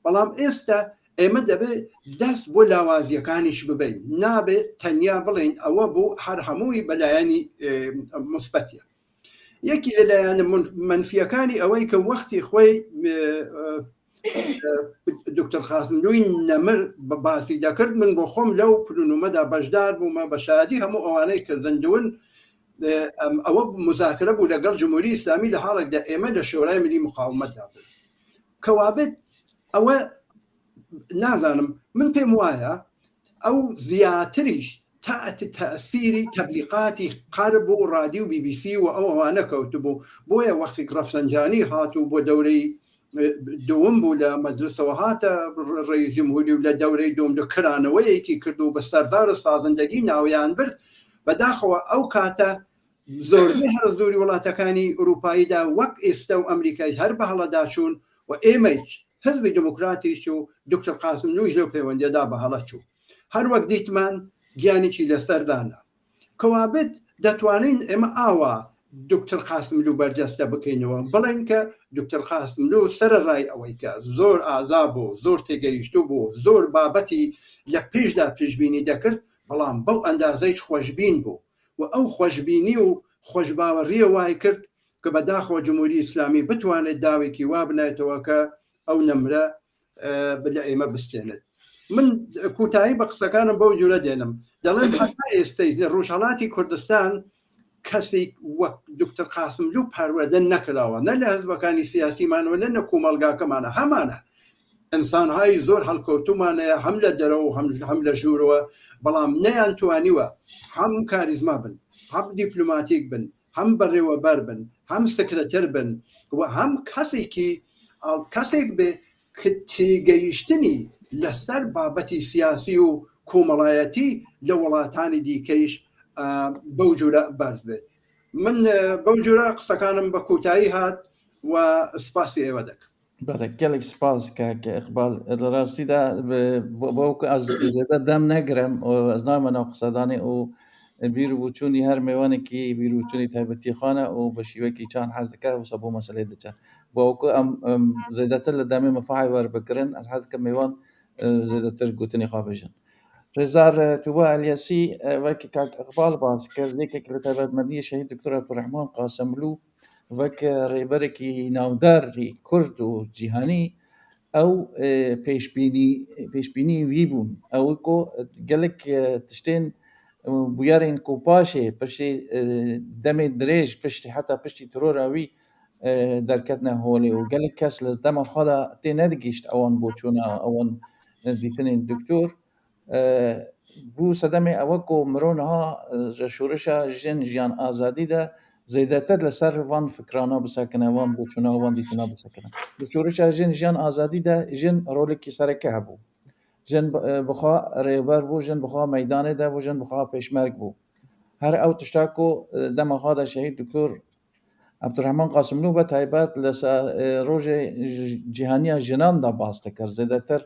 Belam êste ême debe dest bo lawaziyekanî jî bibeyn. Nabe tenya bilên ewe bû her hemûyî belayanî, e, musbet ye. Yekî li layanê mun-, menfiyekanî ewey ke wextî xwe, e, e, e, Doktor Qasimlûyî nemir bi basî dekird, min bo xwe lew pirûnûme de beşdar bûme, bi şadî hemû ewaney ke zindibûn, e, em, ewe muzakere bû legel Cumhurî Îslamî li halek de ême li Şorayê Milî Muqawimet de bû. Kewabit, ewe nazanim, min pê waya, ew ziyatirî jî taet tesîrî teblîqatî qerb û radyo û B B C û ew ewane kewtibû. Boye wextêk Refsencanî hat û bo dewreyî, e, dûm bû li meclisewe hate, re-, reîs cumhurî û li dewreyî dûm li kiraneweyekî kird û bi serdar û sazindegî nawiyan bird. Bedaxewe ew kate zorbê her zorî welatekanî Ewropayî de wek êste û Amerîkayî her bi hela daçûn و ئێمەیش، حزبی دموکراتیش و دکتر قاسملووش لەو پەیوەندیەدا بە هەڵە چوو. هەر وەک دیتمان، گیانێکی لەسەر دانا. کەوابێت، دەتوانین ئێمە ئاوا دکتر قاسملوو بەرجەستە بکەینەوە، بڵێن کە دکتر قاسملوو سەرەڕای ئەوەی کە زۆر ئازا بوو، زۆر تێگەیشتوو بوو، زۆر بابەتی لە پێشدا پێشبینی دەکرد، بەڵام بەو ئەندازەیش خۆشبین بوو و ئەو خۆشبینی و خۆشباوەڕیە وای کرد کە بەداخەوە جمهوری ئیسلامی بتوانێت داوێکی وا بنایەتەوە کە ئەو نەمرە لە ئێمە بستێنێت. من کوتایی بە قسەکانم بەو جورە دێنم، دەڵێم هەتا ئێستەی لە ڕۆژهەڵاتی کوردستان کەسێک وەک دکتر قاسملوو پەروەردە نەکراوە، نە لە حزبەکانی سیاسیمان و نە لە کۆمەڵگاکەمانە، هەمانە ئینسانهای زۆر هەڵکەوتومانەیە، هەم لە دەرەوە و هەم هەم لە ژوورەوە، بەڵام نەیان توانیوە هەم کاریزما بن، هەم دیپلۆماتیک بن، هەم بەڕێوەبەر بن، هەم سکرتێر بن و هەم کەسێکی کەسێک بێ کە تێگەیشتنی لەسەر بابەتی سیاسی و کۆمەڵایەتی لە وڵاتانی دیکەیش بەو جورە بەرز بێت. من بەو جورە قسەکانم بە کوتایی هات و سپاسی ئێوە دەکەم. بەڵێ، gelek spas کاک ئیقبال. لە ڕاستیدا بۆ ئەوکە ئەز زێدە دەم نەگرم و ئەز نامە ناو قسەدانێ و بیر و بوچوونی هەر مێوانێکی بیر و بوچوونی تایبەتی خوانە و بە شیوەکی چان حەز دکە وسە بۆ مەسلەی دچە. بۆ ئەوکە ئەم زێدەتر لە دەمێ مفاعی وەربگرن، ئەز حەز دکە مێوان زێدەتر گوتنی خوا بژن. ڕێزار توبا ئەلیەسی، وەک کاک ئیقبال باس کرد، یەکێک لە تایبەتمەندی شەهید دکتۆر عەبدولڕەحمان قاسملوو وەک ڕێبەرێکی ناوداری کورد و جیهانی ئەو پێشبینی پێشبینی وی بوون، ئەو کو gelek tiştên bûyerên ku paşê piştî demê dirêj piştî heta piştî terora wî derketine holê û gelek kes li dema xwe de tê nedigihîşt ewan boçûna ewan dîtinên doktor. Bû sedemê ew e ku miro niha ji şoreşa jin jiyan azadî de zêdetir li ser van fikrana bisekine, van boçûna, van dîtina bisekine. Di şoreşa jin jiyan azadî de jin rolekî sereke hebû. Jin bi xwe rêber bû, jin bi xwe meydanê de bû, jin bi xwe pêşmerg bû. Her ew tişta ku dema xwe de şehîd doktor Abdurrahman Qasimlû be taybet li rojê cîhaniya jinan de bas dikir. Zêdetir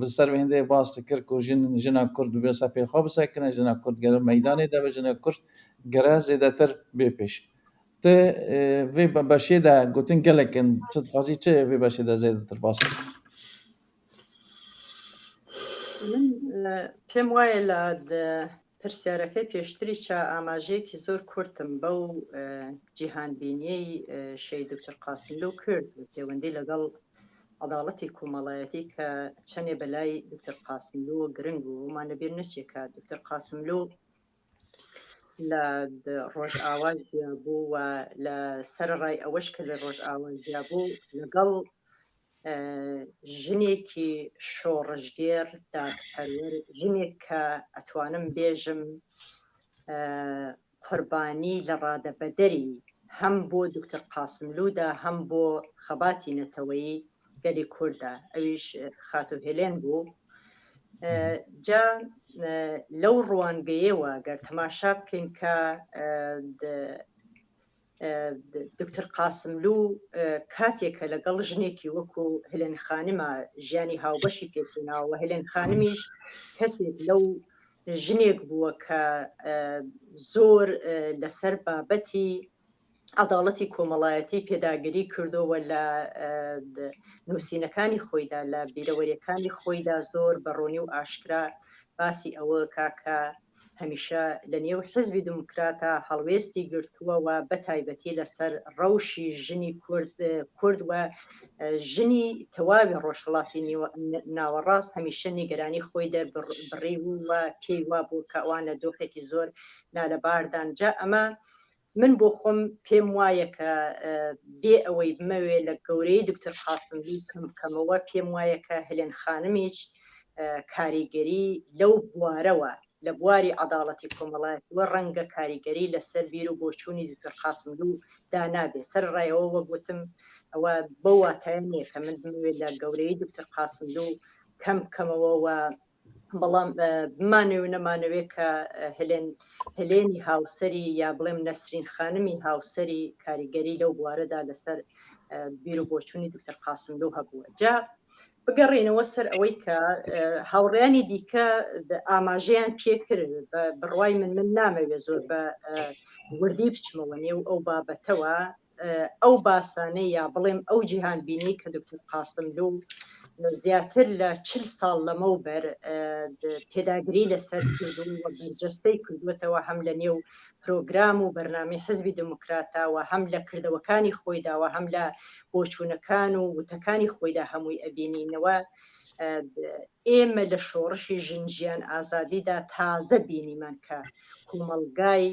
li ser vê hindê bas dikir ku jin, jina Kurd dibê ser pê xwe bisekine, jina Kurd gere meydanê de be, jina Kurd gere zêdetir bê pêş. Ti vê beşê de gotin gelek in, çi dixwazî, çi vê beşê de zêdetir bas bike? Min pêm wayê la di Pirsyareke pêştirî ça amajeyekî zor kurt im bew cîhanbîniyê Şehîd Doktor Qasimlû kir li pêwendî legel edaletî komelayetî ke çenê belayî Doktor Qasimlû giring bû. Ma li bîr neçê ke Doktor Qasimlû li Rojava jiyabû we li sererayî ew ke li Rojava jiyabû legel jinekî şoreşgêr, dadperwer, jinek ke etwanim bêjim qurbanî li radebederî hem bo Doktor Qasimlû de hem bo xebatî neteweyî gelê Kurd de. Ewîş Xato Hêlên bû. Ca lew ruwangeyê we ger temaşa bikên ke di Doktor Qasimlû katê ke legel jinekî wekû Helen Xanim a jiyanî hawbeşî pêk tîna we Helen Xanimîş kesêk lew jinek bûwe ke zor li ser babetî edaletî komelayetî pêdagirî kirdo we li nûsînekanî xwe de, li bîreweriyêkanî xwe de zor bi ronî û aşkira basî ew ka ke hemîşe li nêw Hizbî Demokrata helwêstî girtuwe we bi taybetî li ser rewşî jinî Kurd, Kurd we jinî tewabî Rojhilatî Nawerast hemîşe nîgeranî xwe de bi rî we pê we bû ke wan li doxekî zor nalebar dan. Ca ema Min bo xwe pêm waye ke bê ewey bime wê li gewreyî Doktor Qasimlî kem bikemewe, pêm waye ke Helen Xanimîç karîgerî lew bware we, li bwarî edaletî komelayetî we renge karîgerî li ser bîr û boçûnî Doktor Qasimlû danabe. Sererayê we gotim, ew e bi wateyê nîye ke min bime wê li gewreyî Doktor Qasimlû kem bikemewe we بەڵام بمانەوێ و نەمانەوێ کە هەلێن هەلێنی هاوسەری یا بڵێم نەسرین خانمی هاوسەری کاریگەری لەو بوارەدا لەسەر بیر و بۆچوونی دکتەر قاسملوو هەبووە. جا بگەڕێینەوە سەر ئەوەی کە هاوڕێیانی دیکە ئاماژەیان پێکرد، بە بڕوای من، من نامەوێ زۆر بە وردی بچمەوە نێو ئەو بابەتەوە. ئەو باسانەی یا بڵێم ئەو جیهانبینی کە دکتەر قاسملوو زیاتر لە چل ساڵ لەمەوبەر پێداگری لەسەر کردووە و بەرجەستەی کردووەتەوە، هەم لە نێو پرۆگرام و بەرنامەی حزبی دموکراتدا و هەم لە کردەوەکانی خۆیدا و هەم لە بۆچوونەکان و وتەکانی خۆیدا هەمووی ئەبینینەوە. ئێمە لە شۆڕشی ژن ژیان ئازادیدا تازە بینیمان کە کۆمەڵگای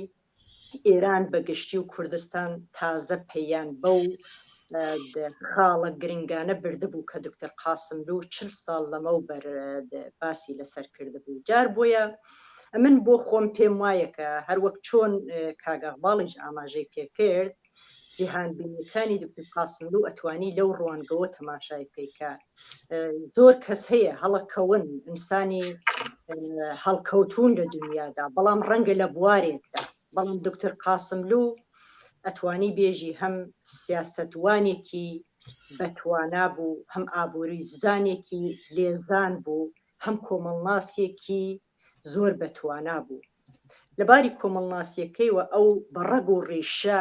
ئێران بە گشتی و کوردستان تازە پەیان بەو خاڵە گرنگانە بردبوو کە دکتەر قاسملوو چل ساڵ لەمەوبەر باسی لەسەر کردبوو. جار بۆیە من بۆ خۆم پێم وایە کە هەر وەک چۆن کاک ئەغباڵیش ئاماژەی پێکرد، جیهانبینیەکانی دکتەر قاسملوو ئەتوانی لەو ڕوانگەوە تەماشای بکەی کە زۆر کەس هەیە هەڵەکەون، ئینسانی هەڵکەوتوون لە دنیادا، بەڵام ڕەنگە لە بوارێکدا. بەڵام دکتەر قاسملوو ئەتوانی بێژی هەم سیاسەتوانێکی بەتوانا بوو، هەم ئابووری زانێکی لێزان بوو، هەم کۆمەڵناسێکی زۆر بەتوانا بوو. لەباری کۆمەڵناسیەکەیەوە ئەو بە ڕەگ و ڕیشە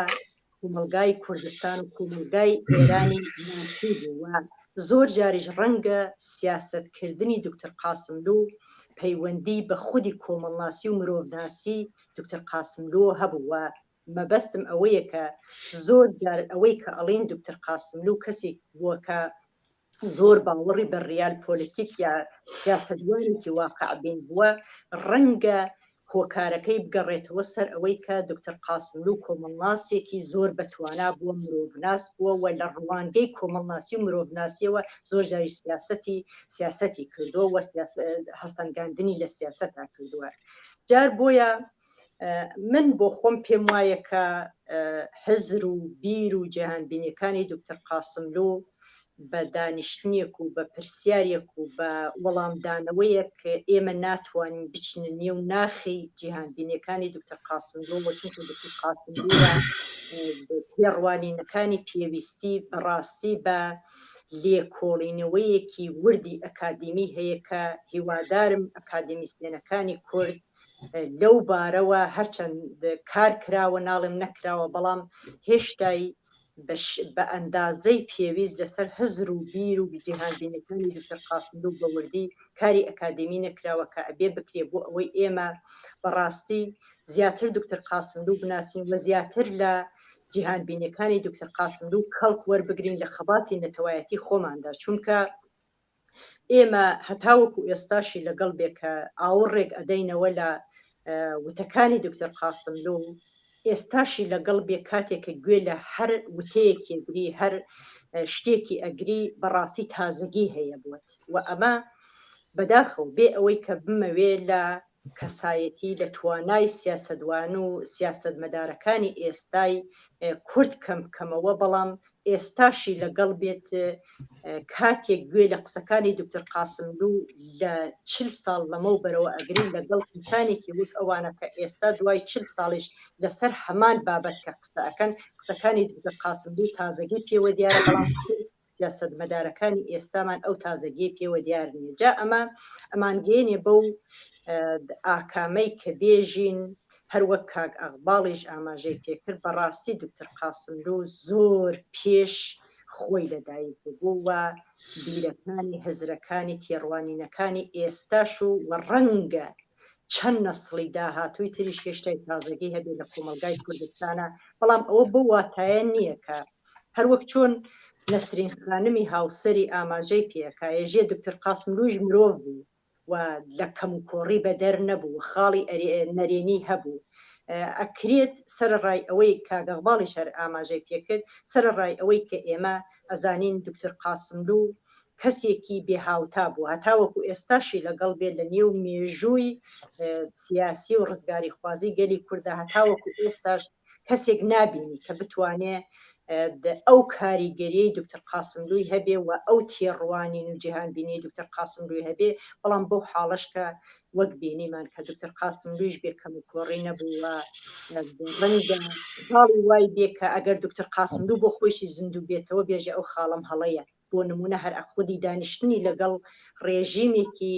کۆمەڵگای کوردستان و کۆمەڵگای ئێرانی ناسی بوو و زۆر جاریش ڕەنگە سیاسەتکردنی دکتەر قاسملوو پەیوەندی بە خودی کۆمەڵناسی و مرۆڤناسی دکتەر قاسملوو هەبوو و مەبەستم ئەوەیە کە زۆر جار ئەوەی کە ئەڵێن دکتەر قاسملوو کەسێک بووە کە زۆر باوەڕی بە ڕیال پۆلیتیک یا سیاسەتوانێکی واقعبین بووە، ڕەنگە هۆکارەکەی بگەڕێتەوە سەر ئەوەی کە دکتەر قاسملوو کۆمەڵناسێکی زۆر بەتوانا بووە، مرۆڤناس بووە و لە ڕوانگەی کۆمەڵناسی و مرۆڤناسیەوە زۆر جاری سیاسەتی سیاسەتی کردووە و هەڵسەنگاندنی لە سیاسەتا کردووە. جار بۆیە من بۆ خۆم پێم وایە کە هزر و بیر و جیهانبینیەکانی دکتەر قاسملوو بە دانیشتنیەک و بە پرسیارێک و بە وەڵامدانەوەیەک ئێمە ناتوانین بچینە نێو ناخی جیهانبینیەکانی دکتەر قاسملوو و چونکە دکتەر قاسملوو تێڕوانینەکانی پێویستی بەڕاستی بە لێکۆڵینەوەیەکی وردی ئەکادیمی هەیە کە هیوادارم ئەکادیمیسیەنەکانی کورد لەو بارەوە هەرچەند کار کراوە، ناڵێم نەکراوە، بەڵام هێشتای بە ئەندازەی پێویست لەسەر هزر و بیر و جیهانبینیەکانی دکتەر قاسملوو بە وردی کاری ئەکادیمی نەکراوە کە ئەبێ بکرێ بۆ ئەوەی ئێمە بەڕاستی زیاتر دکتەر قاسملوو بناسین و زیاتر لە جیهانبینیەکانی دکتەر قاسملوو کەڵک وەربگرین لە خەباتی نەتەوایەتی خۆماندا، چونکە ئێمە هەتاوەکو ئێستاشی لەگەڵ بێ کە ئاوڕێک ئەدەینەوە لە وتەکانی دکتەر قاسملوو، ئێستاشی لەگەڵ بێ کاتێک کە گوێ لە هەر وتەیەکی ئەگری، هەر شتێکی ئەگری، بەڕاستی تازەگی هەیە بۆت و ئەمە بەداخەوە بێ ئەوەی کە بمەوێ لە کەسایەتی، لە توانای سیاسەتوان و سیاسەتمەدارەکانی ئێستای کورد کەم بکەمەوە، بەڵام ئێستاشی لەگەڵ بێت، کاتێک گوێ لە قسەکانی دکتەر قاسملوو لە چل ساڵ لەمەو بەرەوە ئەگرین لەگەڵ کەسانێکی وەک ئەوانە کە ئێستا دوای چل ساڵیش لەسەر هەمان بابەت کە قسە ئەکەن، قسەکانی دکتەر قاسملوو تازەگی پێوە دیارە، بەڵام سیاسەتمەدارەکانی ئێستامان ئەو تازەگیە پێوە دیار نییە. جا ئەمە ئەمانگەێنێ بەو ئاکامەی کە بێژین، هەر وەک کاک ئەغباڵیش ئاماژەی پێکرد، بەڕاستی دکتەر قاسملوو زۆر پێش خۆی لەدایک بوو و بیرەکانی هزرەکانی تێڕوانینەکانی ئێستاش و وە ڕەنگە چەند نەسڵی داهاتووی تریش هێشتای تازەگی هەبێ لە کۆمەلگای کوردستانە، بەڵام ئەوە بەو واتایە نییە کە هەر وەک چۆن نەسرین خانمی هاوسەری ئاماژەی پێکایە، ژێ دکتەر قاسملووش مرۆڤ بوو و لە کەم و کۆڕی بەدەر نەبوو، خاڵی نەرێنی هەبوو. ئەکرێت سەرەڕای ئەوەی کاگەغباڵی شەر ئاماژەی پێکرد، سەرەڕای ئەوەی کە ئێمە ئەزانین دکتەر قاسملوو کەسێکی بێهاوتا بوو، هەتاوەکو ئێستاشی لەگەڵ بێ لە نێو مێژووی سیاسی و ڕزگاری خوازی گەلی کووردا، هەتاوەکو ئێستاش کەسێک نابینی کە بتوانێ ئە، د-، ئەو کاریگەریەی دکتر قاسملووی هەبێ و ئەو تێڕوانین و جیهانبینیەی دکتر قاسملووی هەبێ، بەڵام بەو حاڵەش کە وەک بینیمان کە دکتر قاسملوویش بێ کەم و کۆڕی نەبوو و، ئە، ڕەنگە خاڵی وای بێ کە ئەگەر دکتر قاسملوو بۆ خۆیشی زیندوو بێتەوە بێژێ ئەو خاڵەم هەڵەیە. بۆ نمونە هەر ئەخودی دانیشتنی لەگەڵ ڕێژیمێکی،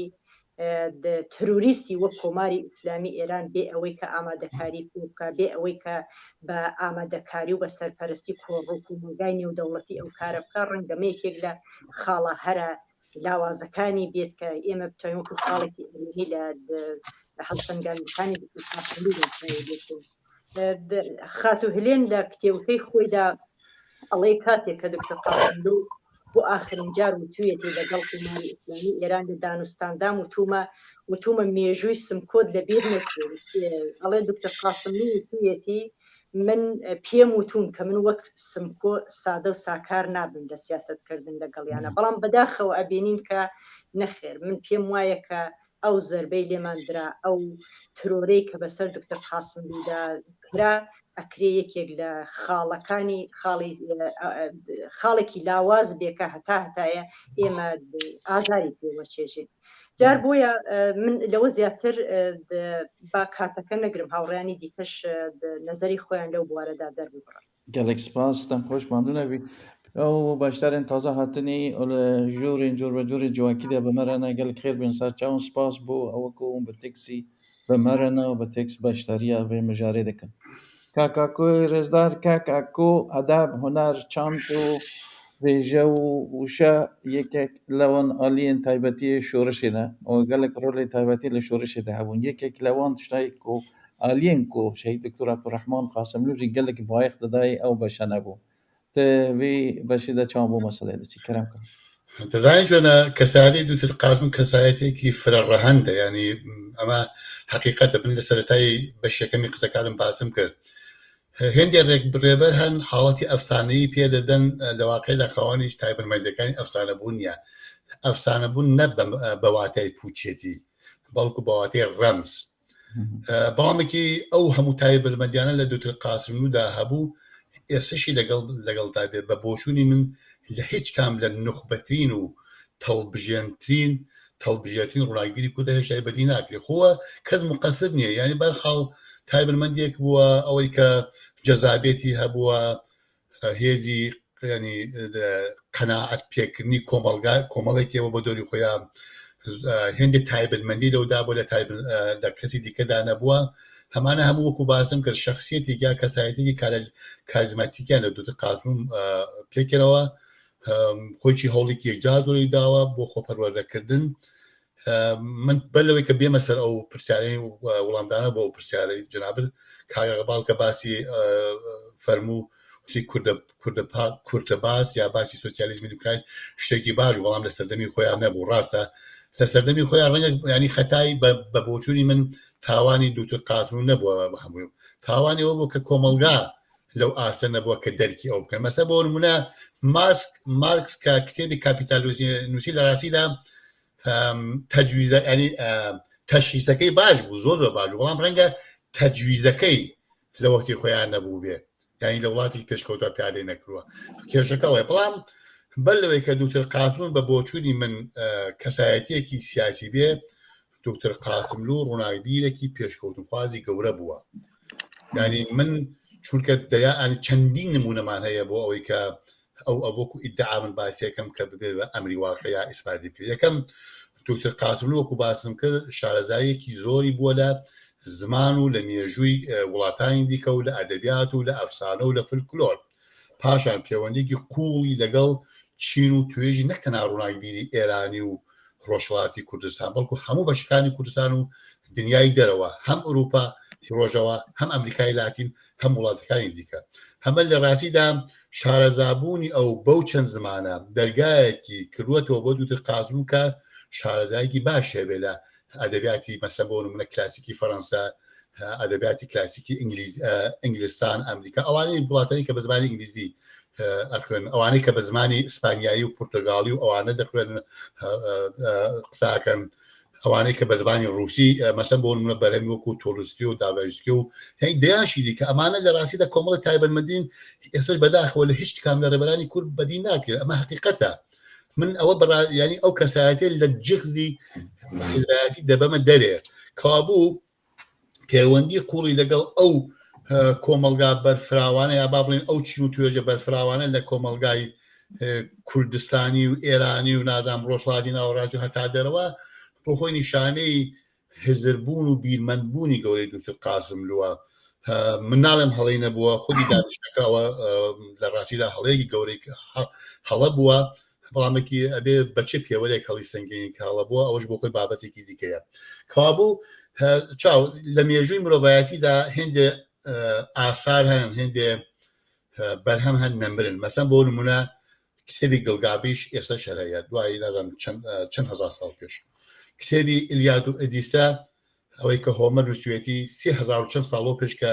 ئە، د-، تروریستی وەک کۆماری ئیسلامی ئێران بێ ئەوەی کە ئامادەکاری پێ بکە، بێ ئەوەی کە بە ئامادەکاری و بە سەرپەرستی کۆڕ و کۆمەلگای نێودەوڵەتی ئەو کارە بکە، ڕەنگە مە یەکێک لە خاڵە هەرە لاوازەکانی بێت کە ئێمە بتوانین وەکو خاڵێکی ئەرێنی لە د-، هەڵسەنگاندنەکانی دکتر قاسملوو بێت. ئە، د-، خاتو هلێن لە کتێوەکەی خۆیدا ئەڵێ کاتێک کە دکتر قاسملوو بۆ ئاخرین جار وتوویەتی لەگەڵ کۆماری ئیسلامی ئێران لە دانوستاندام وتومە، وتومە مێژووی سمکۆت لە بیر نەچێت. ئەڵێ دکتر قاسملوو وتوویەتی من، ئە، پێم وتون کە من وەک سمکۆ سادە و ساکار نابم لە سیاستکردن لەگەڵیانە. بەڵام بەداخەوە ئەبینین کە نەخێر، من پێم وایە کە ئەو زەربەی لێمان درا، ئەو ترۆرەی کە بەسەر دکتر قاسملوودا کرا، ئەکرێ یەکێک لە خاڵەکانی خاڵی، ئە، ئە، خاڵێکی لاواز بێ کە هەتا هەتایە ئێمە ئازاری پێوە چێژین. جار بۆیە، ئە، من لەوە زیاتر، ئە، د-، با کاتەکە نەگرم، هاوڕێیانی دیکەش، ئە، د-، نەزەری خۆیان لەو بوارەدا دەرببڕن. Gelek spas, dem xweş, mendû nebî. Ew beşdarên taze hatinî û li jorên cor ve corê civakî de bi me re ne, gelek xêr bin, ser çawan, spas bo ew ku hûn bi teksî bi me re ne û bi teks beşdariya vê mijarê dikin. Kaka ku rêzdar, kaka ku edeb, huner, çand û vêje û wişe yekek lewan aliyên taybetiyê şorişê ne û gelek rolê taybetî li şorişê de hebûn. Yekek lewan tiştayê ku aliyên ku Şehîd Doktor Abdurrahman Qasimlû jî gelek bayex didayê ew beşe nebû. Te vê beşê de çawan bo meseleyê diçî? Kerem kir. Dizanî çona kesayetê Doktor Qasim kesayetêkî firerehend e, yanî ema heqîqet e, min li seretayê beş yekemî qisekarim basim kir. Hêndê rêk-, rêber hen haleti efsaneyî pê didin, li waqê de xewanî taybetmendiyekani efsanebûn niye. Efsanebûn ne be, be wateyê pûçiyetî, belku be wateyê rems. Hı hı. E, bamekî ew hemû taybetmendiyane li Doktor Qasimlû de hebû, êsişî legel, legel taybê, be boçûnî min li hiç kam li nuxbetirîn û tewbijêntirîn, tewbijêntirîn ronakbîrî ku de hêşayî bedî nakirî. Xwe kes muqesir niye. Yanî berxal taybetmendiyek bûwa, ewey ke cezabiyetî hebûwa, e, hêzî, yanî, e, de, qenaet pêkirinî komelga, komelekê we bi dorî xwe ya, e, hêndê taybetmendî lew dabû le taybet, e, de kesî dîke de nebûwa. Hemane hemû wekû basim kir, şexsiyetî ya kesayetî kariz-, karizmatîk yani Doktor Qasim, e, pêkirewa. Em, xwe jî hewlêkî yekca dorî dawa bo xwe perwerdekirdin. Em, min ber lewê ke bême ser ew pirsyarê, e, welamdana bo ew pirsyarê cenabir, Kaya Balke basî, e, fermû, wekî Kurde, Kurde pa-, Kurde bas ya basî sosyalîzmî dikirayî, tiştekî baş, welam li serdemî xwe ya nebû, rast e. Li serdemî xwe ya rengek, yanî xetayî be, be boçûnî min tawanî Doktor Qasimlû nebû, be hemû. Tawanî ew bû ke komelga lew aste nebû ke derkî ew bikin. Mesela bo nimûne Marx, Marx ke kitêbê Kapîtalîzmê nûsî li rastî de, em, tecwîze, yanî, em, teşhîsekê baş bû, zor zor baş bû. Belam renge tecwîzekê li wextê xwe ya nebû bê. Yanî li welatê pêşkewta piyade nekirwa. Kêşeke ew e. Belam ber lewê ke Doktor Qasim be boçûnî min, e, kesayetiyekî siyasî bê, Doktor Qasimlû ronakbîrekî pêşkewtinxwazî gewre bûwa. Yanî min çunke deya, yanî çendîn nimûneman heye bo ewê ke ew, ew wekû îdia min basî yekem ke bibe ve emrî waqiya îsbatî bike. Yekem, Doktor Qasimlû wekû basim kir, şarezayekî zorî bû le ziman û le mejûyî, e, welatanî dîke û le edebiyat û le efsane û le folklor. Paşan pêwendiyekî qûlî legel Çîn û Tuê jî ne tena ronakbîrî Êranî û Rojhilatî Kurdistan, belku hemû beşekanî Kurdistan û dinyayê derewa, hem Ewropa, Rojava, hem Amerîkayê Latîn, hem welatekanî dîke. Heme li rastî de şarezabûnî ew bew çend zimane dergayekî kirwetwe bo Doktor Qasim ke şarezayekî baş hebe le edebiyatî, mesela bo nimûne klasîkî Fransa, edebiyatî klasîkî Îngilîz, e, Îngilîstan, Amerîka, ewanê welatanê ke bi zimanê Îngilîzî, e, dixwênin, ewanê ke bi zimanê Îspanyayî û Portugalî û ewane dixwênin, e, e, e, qisa dikin. ئەوانەی کە بە زمانی ڕووسی، ئە، مەسەن بۆ نمونە بەرهەمی وەکو تۆلستی و داڤایسکی و هەی دەیان شیری کە ئەمانە لە ڕاستیدا کۆمەڵە تایبەتمەندین ئێستاش بەداخەوە لە هیچ کام لە ڕێبەرانی کورد بەدی ناکرێت. ئەمە حقیقەتە. من ئەوە بەڕا-، یعنی ئەو کەسایەتێ لە جغزی حیزبایەتی دەبەمە دەرێ. کابوو پەیوەندی قوڵی لەگەڵ ئەو، ئە، کۆمەلگا بەرفراوانە، یا با بڵێن ئەو چین و توێژە بەرفراوانە لە کۆمەلگای، ئە، کوردستانی و ئێرانی و نازام ڕۆژهەڵاتی ناوەڕاستی و هەتا دەرەوە بۆ خۆی نیشانەی هزربوون و بیرمەندبوونی گەورەی دوکتور قاسملووە. ئە، من ناڵێم هەڵەی نەبووە، خودی دانیشتەکەوە، ئە، لە ڕاستیدا هەڵەیەکی گەورەی هە-، هەڵە بووە، بەڵامێکی ئەبێ بەچێ پێوەرێک هەڵی سەنگینی کاڵە بووە، ئەوەش بۆ خۆی بابەتێکی دیکەیە. کابوو، ئە، چاو لە مێژووی مرۆڤایەتیدا هێندێ، ئە، ئاسار هەن، هێندێ، ئە، بەرهەم هەن نەمرن. مەسەن بۆ نمونە کتێبی گڵگابیش ئێستا شەر هەیە، دوای نازانم چەند، ئە، چەند هەزار ساڵ پێش. کتێبی ئیلیاد و ئەدیسە، ئەوەی کە هۆمەر نووسوێتی سێ هەزار و چەند ساڵ لەو پێش کە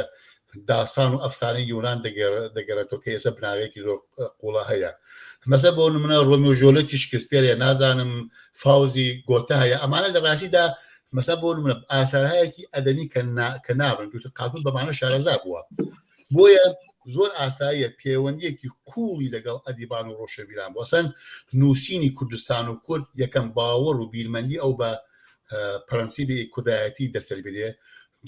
داسان و ئەفسانەی یونان دەگەر-، دەگەرێتەوە کە ئێستا بناغەیەکی زۆر، ئە، قوڵە هەیە. مەسە بۆ نمونە ڕۆمیۆ ژۆلێتی شکسپێرە، نازانم فاوزی گۆتە هەیە. ئەمانە لە ڕاستیدا مەسە بۆ نمونە ئاسارهایەکی ئەدەمی کە نا-، کە نابن دوتر قاتون بەمانە شارەزا بووە. بۆیە زۆر ئاساییە پەیوەندیەکی قوڵی لەگەڵ ئەدیبان و ڕۆشەبیران بوو. ئەسەن نووسینی کوردستان و کورد یەکەم باوەڕ و بیرمەندی ئەو بە، ئە، پرەنسیبی کوردایەتی دەسەر بێ.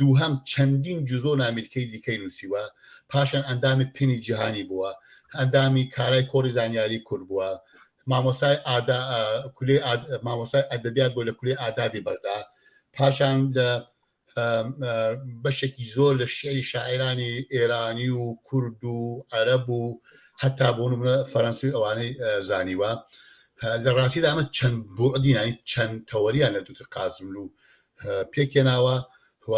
دووهەم چەندین جزۆ نامیلکەی دیکەی نووسیوە، پاشان ئەندامی پینی جیهانی بووە، ئەندامی کارای کۆڕی زانیاری کورد بووە، مامۆستای ئادا-، ئە، کولێ ئاد-، مامۆستای ئەدەبیات بوو لە کولێ ئادابی بەغدا، پاشان لە، ئە، ئە، بەشێکی زۆر لە شعری شاعرانی ئێرانی و کورد و عەرەب و هەتا بۆ نمونە فەرەنسی و ئەوانەی، ئە، زانیوە. ئە، لە ڕاستیدا ئەمە چەند بوعدی، یعنی چەند تەوەریان لە دوتر قاسملوو، ئە، پێکێناوە و،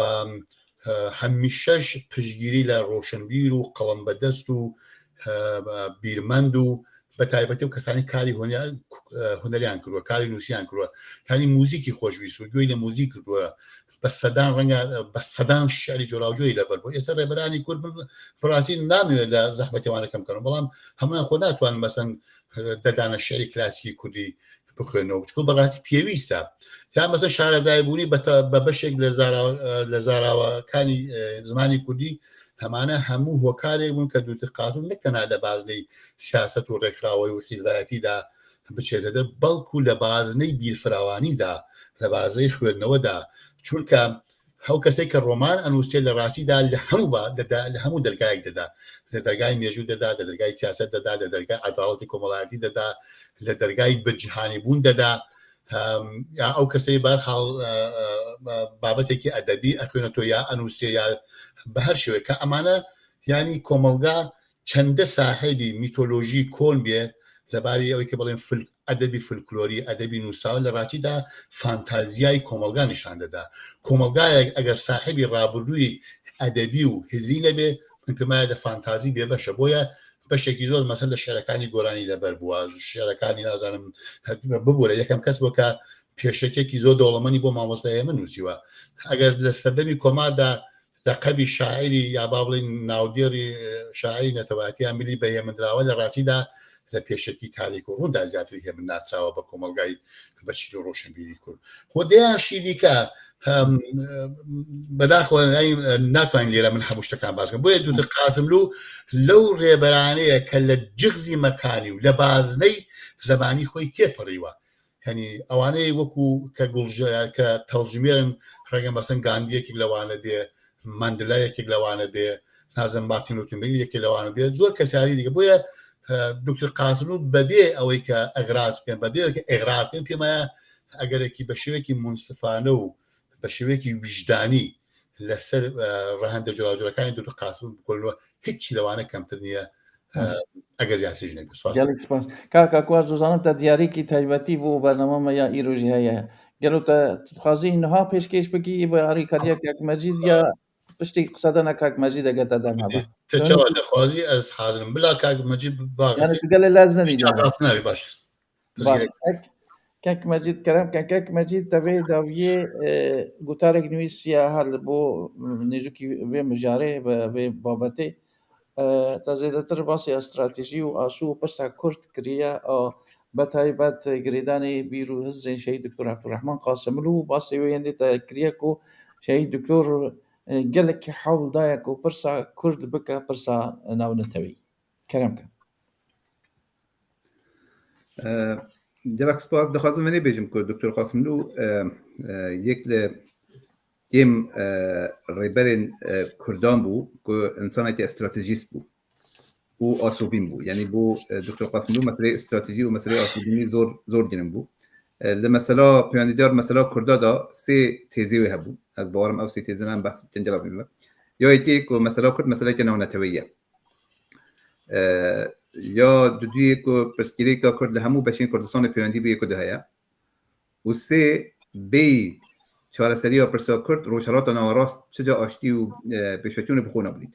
ئە، هەمیشەش پشتگیری لە ڕۆشنبیر و قەڵەم بەدەست و، ئە، بیرمەند و بە تایبەتی و کەسانی کاری هونیا-، ئە، هونەریان کردووە، کاری نووسیان کردووە، کاری موزیکی خۆشویست و گوێی لە موزیک کردووە، بە سەدان ڕەنگە، بە سەدان شعری جۆراوجۆری لەبەر بوو. ئێستا ڕێبەرانی کورد من بەڕاستی نامەوێت لە زەحمەتی ئەوانە کەم بکەم، بەڵام هەمویان خۆ ناتوانن مەسەن دەدانە شعری کلاسیکی کوردی بخوێنەوە، چونکە بەڕاستی پێویستە. یا مەسەن شارەزایبوونی بە تە-، بە بەشێک لە زارا-، لە زاراوەکانی، ئە، زمانی کوردی، هەمانە هەموو هۆکارێک بوون کە دوتر قاسم نەک تەنها لە بازنەی سیاسەت و ڕێکخراوەی و حیزبایەتیدا بچێتە دەر، بەڵکو لە بازنەی بیرفراوانیدا، لە بازنەی خوێندنەوەدا، چونکە ئەو کەسێک کە ڕۆمان ئەنووسێت لە ڕاستیدا لە هەموو با-، دەدا، لە هەموو دەرگایەک دەدا، لە دەرگای مێژوو دەدا، لە دەرگای سیاسەت دەدا، لە دەرگای عەداڵەتی کۆمەڵایەتی دەدا، لە دەرگای بەجیهانی بوون دەدا. ئەم، یا ئەو کەسەی بەرحاڵ، ئە، ئە، ئە، بابەتێکی ئەدەبی ئەخوێنێتەوە یا ئەنووسێ یا بە هەر شێوەیە کە ئەمانە، یعنی کۆمەڵگا چەندە ساحێبی میتۆلۆژی کۆن بێ لەبارەی ئەوەی کە بڵێن فل-، ئەدەبی فلکلۆری، ئەدەبی نووساوە لە ڕاستیدا فانتازیای کۆمەڵگا نیشان دەدا. کۆمەڵگایەک ئەگەر ساحێبی ڕابردووی ئەدەبی و هزری نەبێ، من پێم وایە لە فانتازی بێبەشە. بۆیە بەشێکی زۆر مەسەن لە شعرەکانی گۆرانی لەبەر بووە، شعرەکانی نازانم ببوورە. یەکەم کەس بووە کە پێشەکێکی زۆر دەوڵەمەنی بۆ مامۆستای ئێمە نووسیوە. ئەگەر لە سەردەمی کۆماردا لەقەبی شاعری یا با بڵێن ناودێڕی شاعری نەتەوایەتی یا ملی بە هێمندراوە لە ڕاستیدا لە پێشەکی تاریک و ڕووندا زیاتری هێمن ناسراوە بە کۆمەلگای بەچین و ڕۆشنبیری کورد. خۆ دەیان شیریکە، ئەم، بەداخەوە نای-، ناتوانین لێرە من هەموو شتەکان باس بکەم. بۆیە دوتر قاسملوو لەو ڕێبەرانەیە کە لە جغزی مەکانی و لە بازنەی زەمانی خۆی تێپەڕیوە. یعنی ئەوانەی وەکو کە گوڵژە-، کە تەڵژمێرن، ڕەنگە مەسەن گاندی یەکێک لەوانە بێ، مەندلا یەکێک لەوانە بێ، نازم مارتین لوتر کینگ یەکێک لەوانە بێ، زۆر کەسانی دیکە. بۆیە، ئە، دوکتور قاسملوو بەبێ ئەوەی کە ئەغراز بکەن، بەبێ ئەوەی کە ئێغراق بکەن، پێم وایە ئەگەرێکی بە شێوەیەکی منسفانە و بە شێوەیەکی ویژدانی لەسەر، ئە، ڕەهەندە جۆراوجۆرەکانی دوکتور قاسملوو بکۆنەوە، هیچی لەوانە کەمتر نییە. ئە، ئەگەر زیاتریش نەبوو. سپاس. Gelek spas. Kaka, ku ez dizanim te diyarîkî taybetî bû bernama me ya îrojî heye. Gelo te dixwazî niha pêşkêş bikî, bi harîkariya Kak Mecîd ya piştî qisedana Kak Mecîd eger te dem hebe? Te çawa dixwazî ez hazir im. Bila Kak Mecîd biaxivî. Yani tu gelê lez nedî. Çawa yani. Baş. Baş. Kek, Kek Mecîd, kerem ke, Kek Mecîd, te vê dawiyê, e, gotarek nivîsiya her li bo, m, nêzûkî vê mijarê, vê, vê babetê. E, te zêdetir basê ya stratejî û asû û pirsa Kurd kiriye, a, Bi taybet girêdanê bîr û hizrên Şehîd Doktor Ebdurrehman Qasimlu û basê wê yên dî te kiriye ku Şehîd Doktor, e, gelekî hewl daye ku pirsa Kurd bike pirsa navneteweyî. Kerem ke. E, gelek spas. Dixwazim venê bêjim ku Doktor Qasimlu, e, e, yek li kêm, e, rêberên, e, Kurdan bû ku insanekî stratejîst bû û asovîn bû. Yanî bo, e, Doktor Qasimlu meseleyê stratejî û meseleyê asovînî zor, zor giring bû. E, li mesela peywanîdar mesela Kurda da sê têzê wê hebû. Ez bawerim ew sê têzên em behs bikin, cela bîme. Ya yekê ku mesela Kurd meseleyeke navneteweyî ye. E, ya duduyê ku pirsgirêka Kurd li hemû beşên Kurdistanê peywendî bi yek û du heye. Û sê, bêyî çareseriya pirsa Kurd, Rojhelata Nawerast çi ca aştî û, e, pêşveçûnê bi xwe nabînît.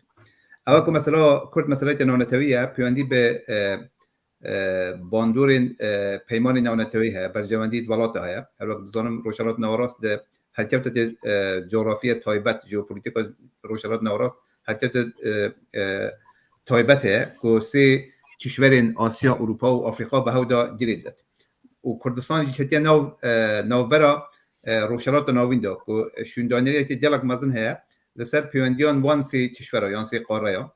Ew ku mesela Kurd meseleyeke navnetewî ye, peywendî bi, e, e, bandorên, e, peymanên navnetewî heye, berjewendî welata heye. Her wek dizanim Rojhelata Nawerast di helkevteke, e, coğrafya taybet, jeopolîtîka Rojhelata Nawerast helkevte, e, e, taybet heye ku sê kişwerên Asya, Ewropa û Afrîka bi hev de girê didet. Û Kurdistan jî ketiye nav, e, navbera, e, Rojhelata Navîn de ku şûndaniyeke gelek mezin heye li ser peywendiyan wan sê kişwera yan sê qareya.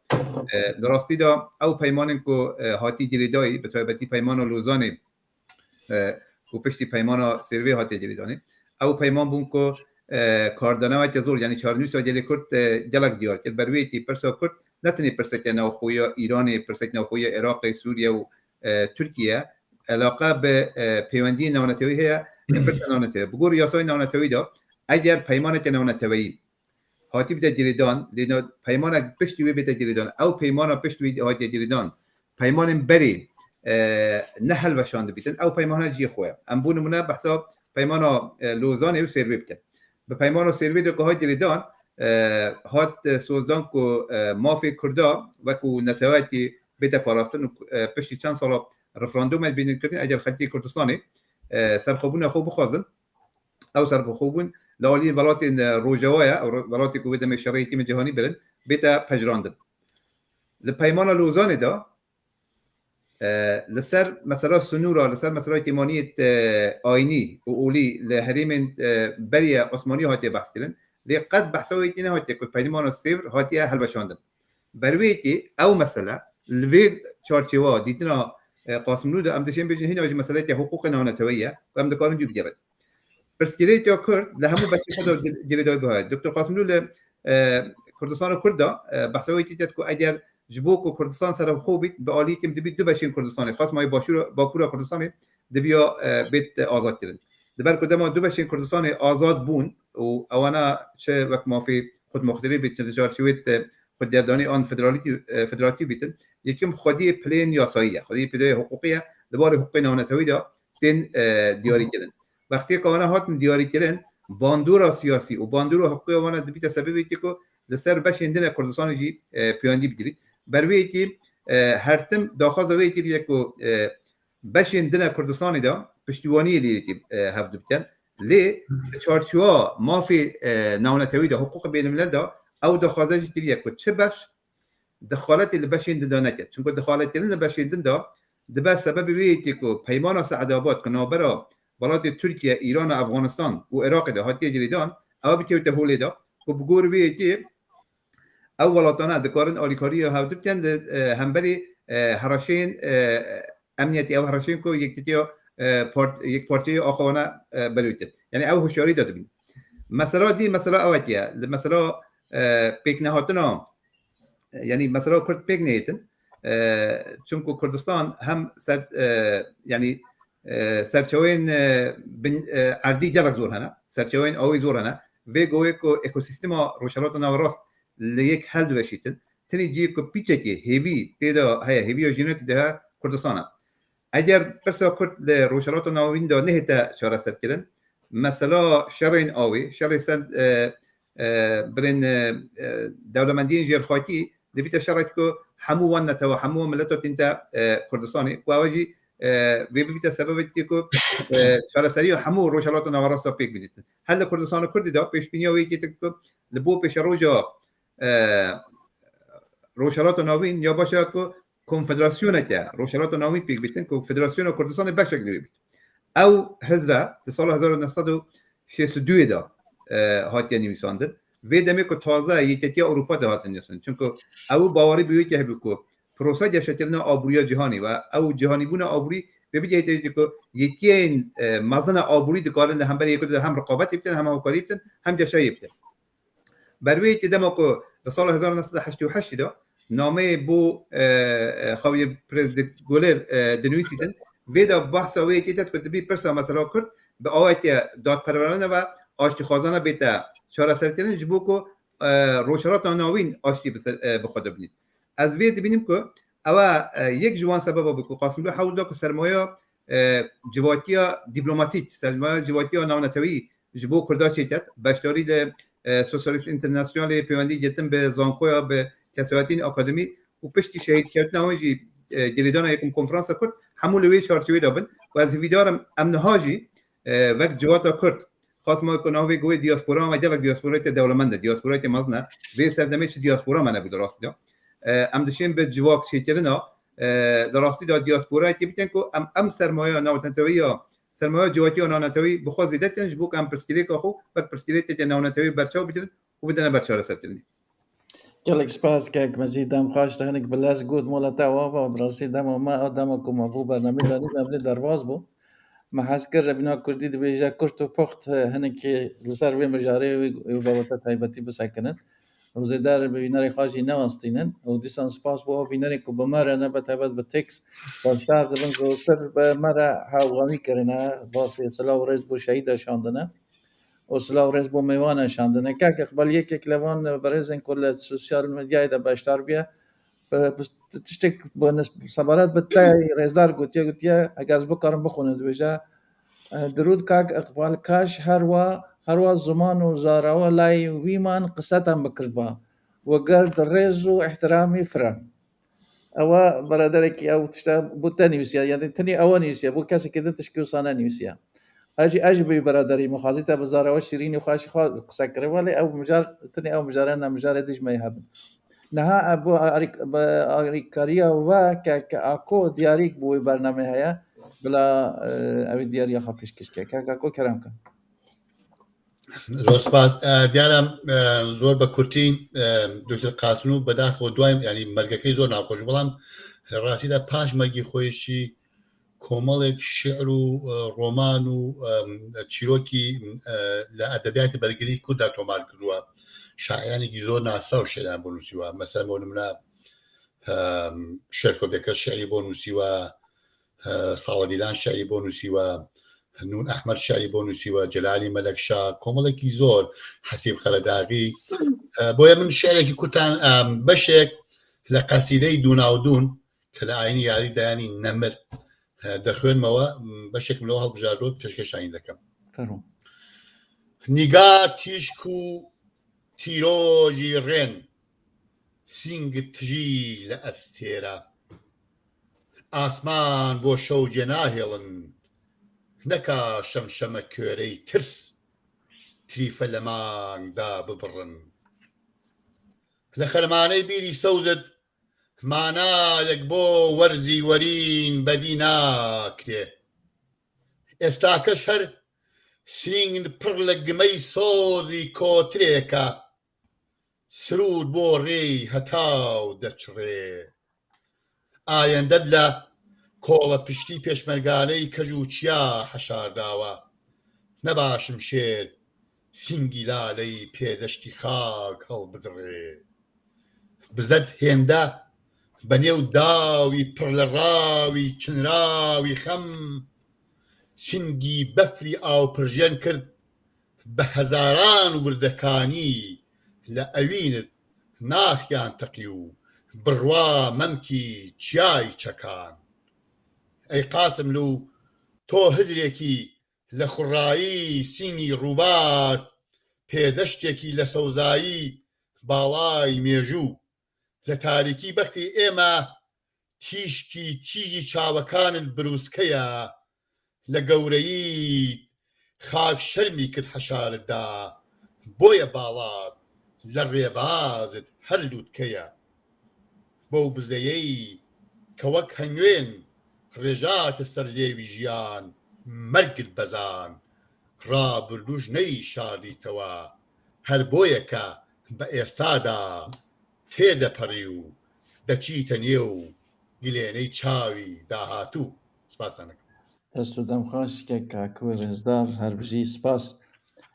E, li rastî de ew peymanên ku, e, hatî girêdayî, bi taybetî peymana Lozanê, e, ku piştî peymana Sêrvê hatiye girêdanê. Ew peyman bûn ku, e, kardaneweke zor, yanî çarenûsa gelê Kurd, e, gelek diyar kir. Ber wê yekê pirsa Kurd ne tenê pirseke navxweya Îranê, pirsek navxweya Iraqê, Sûriye û, e, Tirkiye. Elaqe bi, e, peywendiyên navnetewî heye, e, pirsa navnetewî. Bi gor yasayên navnetewî de eger peymaneke navneteweyî hatî bide girêdan, lê na-, peymanek piştî wê bête girêdan, ew peymana pişt wê hatiye girêdan, peymanên berê, e, ne helweşandibîtin, ew peymana cihê xwe ye. Em bo nimûne behsa peymana, e, Lozanê û Sêrvê bikin. Bi peymana Sêrvê de ku hat girêdan, e, hat, e, sozdan ku, e, mafê Kurda wekû netewekî bête parastin û, e, piştî çend sala referandûmek bînin kirin, eger xelkê Kurdistanê, e, serxwebûna xwe bixwazin, ew serbixwe bûn li aliyê welatên, e, Rojava ye, ew re-, welatê ku wê demê şerê yekîmê cîhanî birin, bête pejirandin. Li peymana Lozanê de, e, li ser mesela sinûra, li ser mesela kêmaniyê, e, ayînî û olî li herêmên, e, beriye Osmanî hatiye behs kirin. Lê qet behsa wê yekê nehatiye ku peymana Sêvr hatiye helweşandin. Ber wê yekê ew mesele li vê çarçewa dîtina, e, Qasimlû de em dişên bêjin hîna jî meseleyeke hiqûqê navneteweyî ye ku em dikarin cû bigerin. Pirsgirêka Kurd li hemû beşên xwe de gir-, girêdayî bû heye. Doktor Qasimlû li, e, Kurdistana Kurd de, e, behsa wê yekê ket ku eger ji bo ku Kurdistan serbixwe bît, bi aliyê kêm dibît du beşên Kurdistanê, xasmayê Başûra, Bakûra Kurdistanê diviya, e, bêt, e, azad kirin. Li ber ku dema du beşên Kurdistanê azad bûn û ewana çi wek mafê xudmuxtirî bît, çi di çarçevê, e, xwedîgerdanî an federalîtî, e, federatîv bîtin, yekim xwediyê pilên yasayî ye, xwediyê pêdayê hiqûqî ye, li barê hiqûqê navnetewî de tên, e, diyarî kirin. Wextê ku wana hatin diyarî kirin, bandora siyasî û bandora hiqûqê wana dibîte sebebekî ku li ser beşên din e Kurdistanê jî, e, peyandî bigirît. Ber wê yekê, e, her tim daxwaza wê yekê ye ku, e, beşên din e Kurdistanê de piştîwaniyê lê yekê, e, hevdu bikin. Lê di çarçewa mafê, e, navnetewî de, hiqûqê bênmilel de ew daxwaze jî kiriye ku çi beş dexaletê li beşên din de neke. Çimku dexaletkirin li beşên din de dibe sebebê wê yekê ku peymana Seedabad ku navbera welatê Tirkiye, Îran û Efxanistan û Iraqê de hatiye girêdan, ew bikewte holê de ku bi gor wê yekê ew welatane dikarin alîkariya hevdu bikin li, e, hemberî, e, hereşên, e, emniyetî, ew hereşên ku yekîtiya, e, part-, yekparçeyê axa wana, e, belût e. Yanî ew hişyarî de dibîn. Mesela dî, mesela ewek ye. Li mesela, e, pêknehatina, e, yanî mesela Kurd pêk nehêtin. E, çimku Kurdistan hem ser, e, yanî, e, serçeweyên, e, bin, e, erdî gelek zor hene. Serçeweyên awî zor hene. Vê go wê ku ekosîstema Rojhelata Nawerast li yek hel diweşîtin. Tenê cihê ku pîçekê hêvî tê de heye, hêviya jînetî de heye, Kurdistan e. Eger pirsa Kurd li Rojhelata Navîn de nehête çareserkirin, mesela şerên awê, şerê ser, e, e, birên, e, e, dewlemendiyên jêrxakî, dibîte şerek ku hemû wan netewe, hemû wan mileta tînte, e, Kurdistanê, ku ew jî, e, wê bibîte sebebekî ku, e, çareseriya hemû Rojhelata Nawerast de pêk bidîtin. Her li Kurdistana Kurdî de pêşbîniya wê yekê ku li bo pêşeroja, e, Rojhelata Navîn ya baş e ku konfederasyoneke Rojhilata Navîn pêk bîtin ku Federasyona Kurdistanê beşek li wê bît. Ew hizra di sala hezar û neh sed û şêst û duyê de, e, hatiye nivîsandin. Vê demê ku taze Yeketiya Ewropa de hatin nivîsandin. Çunku ew bawerî bi wê yekê hebû ku prosa geşekirina aboriya cîhanê ve ew cîhanîbûna aborî vê bigihîte ku yekiyên, e, mezin a aborî dikarin li hemberî yekê de hem riqabetê bikin, hem hawkarî bikin, hem geşeyê bikin. Ber wê yekê dema ku li sala hezar û neh sed û heştê û heştê de nameyê bo, e, e, Javier Pérez de Cuéllar, e, dinivîsîtin, vê de behsa wê yekê diket ku dibî pirsa mesela Kurd bi awayeke dadperwerane ve aştîxwazane bête çareserkirin ji bo ku, e, Rojhilata Navîn aştî bi ser, e, bi xwe de binît. Ez vê dibînim ku ew e, e, yek ji wan sebeba bû ku Qasimlo hewl da ku sermayeya, e, civatiya dîplomatîk, sermayeya civatiya navneteweyî ji bo Kurda çêket, beşdarî li, e, Socialist Internationalê, pêwendî girtin bi zankoya, bi kesayetiyên akademî û piştî şehîdkirtina wan jî, e, girêdana Yekem Konferansa Kurd, hemû li wê çarçovê de bin. Û ez hêvîdar im, em niha jî, e, wek civata Kurd, xasma ku navê ku wê diaspora, me gelek diasporayeke dewlemend e, diasporayeke mezin e. Vê serdemê çi diaspora me nebû di rastî de. E, em dişên bi civak çêkirina, e, di rastî de diasporayekê bikin ku em, em sermayeya navneteweya, sermayeya civatiya navneteweyî bi xwe zêde bikin, ji bo ku em pirsgirêka xwe wek pirsgirêkeke navneteweyî berçav bigirin û bidine ber çareserkirinê. Gelek spas kek Mecîd, dem xweş, te hinek bi lez got, mola te ava, bi rastî dema me, a dema ku me bû bernameyê danî, me em lê derbas bû. Me hez kir, Rebîna Kurdî dibêje kurt û puxt, hinekî li ser vê mijarê wê, wê babeta taybetî bisekinin. Û zêde bi bînerê xwe jî newestînin. Û dîsan spas bo ew bînerê ku bi me re ne, bi taybet bi tekst beşdar dibin, zûrtir bi me re hevgawî kirine, basê silav û rêz bo şehîda şandine. û silav rêz bo mêvanan şandine. Kak Iqbal yekek li van berêzên ku li sosyal medyayê de beşdar bûye, bi, bi tiştek bi nis-, sebaret bi te rêzdar gotiye, gotiye, eger ez bikarim bixwînim, dibêje, e, Dirûd kak Iqbal, kaş herwa, herwa ziman û zarawa layê wî man qisetan bikirba. We gird rêz û îhtiramî fira. Ewa beraderekî ew tişta bo te nivîsiya, yanî tenê ewa nivîsiya, bo kesekî din tişkî wisa nenivîsiya. Ez jî, ez jî bi beraderî min xwazî te bi zara we şîrînî xwe, xwe qise kirî, welê ew mijar, tenê ew mijarê ne, mijarê dijmeyê hebin. Niha ev bo arîk-, bi arîkariya we ke, ke Ako diyarîk bo wê bernamê heye, bila, e, ew ê diyariya xwe pêşkêş ke. Kek Ako kerem ke. Zor spas. E, diyar e, e, zor bi kurtî, e, Doktor Qasimlû bedaxew duay, yanî mergekê zor naxweş bû, belam rastî de paş mergê xwe yê jî komelek şi'r û, e, roman û, e, çîrokî, e, li edebiyatê belgirî Kurd de tomar kiriwe. Şaîranekî zor nasa û şiîran bo nûsîwe. Mesela bo nimûne, e, Şêrko Bekir şiîrî bo nûsîwe, e, Sala Dîlan şiîrî bo nûsîwe, Nûn Ehmed şiîrî bo nûsîwe, Celalî Melekşa, komelekî zor, Hesîb Qeredaxî. E, boye min şiîrekî kurtan, e, beşek li qesîdeyî Dûna û Dûn, ke li ayînî yarî de, yanî nemir, e, dixwênmewe, beşek min li we hilbijardo, pêşkêşanî dikim. Fermo. Nîga tîşk û tîrojî rên, sîng tijî li estêre. Asman bo şewcê nahêlin, neka şemşeme köreyî tirs, trîfe lemang da bibirin. Li xermanê bîrî sewzit, manayek bo werzî werîn bedî nakirê. Êstakeş her sîng pir li gimey sozî kotirêka. Sirûd bo rê hetaw deçirê. Ayende dile kola piştî pêşmerganey kej û çiya heşar dawa. Neba şimşêr sîngî laley pêdeştî xak helbidirê. Bi zed hênde benêw dawî pir li rawî çinrawî xem, sîngî befrî awpirjên kir, bi hezaran wirdekanî li ewîn naxiyan teqî û bi rwa memkî çiyayî çekan. Ey Qasimlû, to hizrêkî li xurayî sîngî rûbar, pêdeştekî li sewzayî balayî mêjû, li tarîkî bextê ême tîşkî tîjî çawekan li birûskeye, li gewreyî xak şermî kit heşarit da, boye balat li rêbazit her lûtkeye. Bo bizeyeyî کە وەک هەنوێن ڕێژاتە سەر لێوی ژیان، مەرگت بەزان ڕابردووش نەیشاردیتەوە. هەر بۆیە کە بە ئێستادا تێدەپەڕی و دەچیتە نێو گلێنەی چاوی داهاتوو. سپاسانەکەم. دەست و دەم خۆش کە کاکوی ڕێزدار، هەر بژی. سپاس.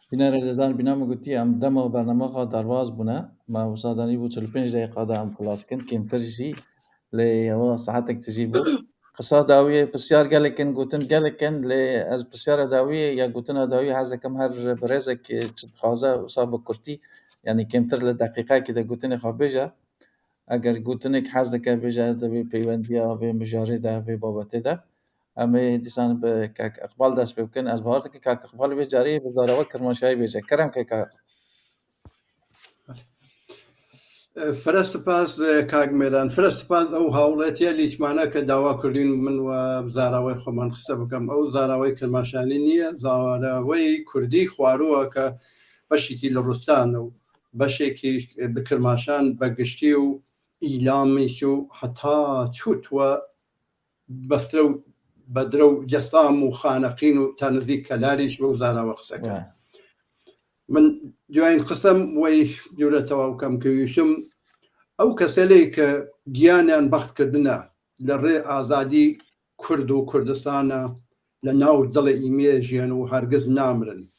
بینەرە ڕێزدار، بینا من گوتی ئەم دەمە و بەرنەمەخوا دەرواز بوونە. ما وسادانی بوو چل پێنج دقیقەدا ئەم خلاص کن، کەمتر ژی. لێ ئەوە سەعاتێک تژی بوو. قسە داویە، پرسیار گەلێکن، گوتن گەلێکن، لێ ئەز پرسیارە داویە یا گوتنە داویە حەز دەکەم هەر بەڕێزێک چ دخوازە وسا بە کورتی، یعنی کەمتر لە دەقیقەیەکی دە گوتنێ خوا بێژە. ئەگەر گوتنێک حەز دەکە بێژە دەبێ پەیوەندیە vê mijarê de, vê babetê de. Em ê dîsan bi kak Iqbal dest pê bikin. Ez bawer dikim kak Iqbal vê carê bi zarawa kirmanşayî bêje. Kerem ke kak. Fire spas, e, kak Mêran. Fire spas ew hawletiye lîçmane ke dawa kurdîn min we zarawey xwe man qise bikim. Ew zarawey kirmanşanî niye, zarawey kurdî xwaruwa ke beşekî li rustan û beşekî, e, bi kirmanşan be giştî û îlamî û heta çût we behtre û bedre û cesam û xaneqîn û ta nizîk kelarî ji bo zana we qise kir. Min cuyayên qisem wey cûre tewaw kem ke wîşim ew keselê ke giyaniyan bext kirdine li rê azadî Kurd û Kurdistana li nav dilê îmê jiyan û hergiz namirin.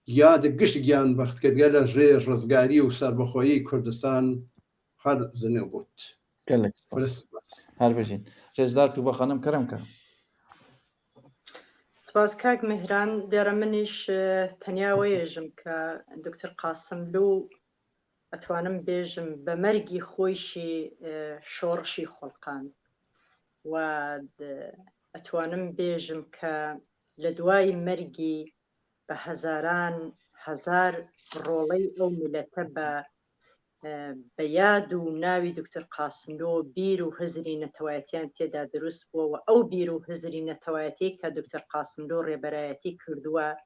Ya di gişt giyan bext kir, gele rê rizgarî û serbixweyî Kurdistan her zinê bût. Gelek spas. Her bijîn. Rêzdar Tuba Xanim, kerem ke. Spas kak Mihran. Dêre min îş, e, tenya wê jim ke Doktor Qasimlû, etwanim bêjim, be mergî xwe jî, e, şorişî xulqand. We, e, etwanim bêjim ke li duayî mergî be hezaran hezar roley ew milete be, e, be yad û navî Doktor Qasimlo bîr û hizirî netewayetiyan tê de dirust bû û ew bîr û hizirî netewayetî ke Doktor Qasimlo rêberayetî kirduwe,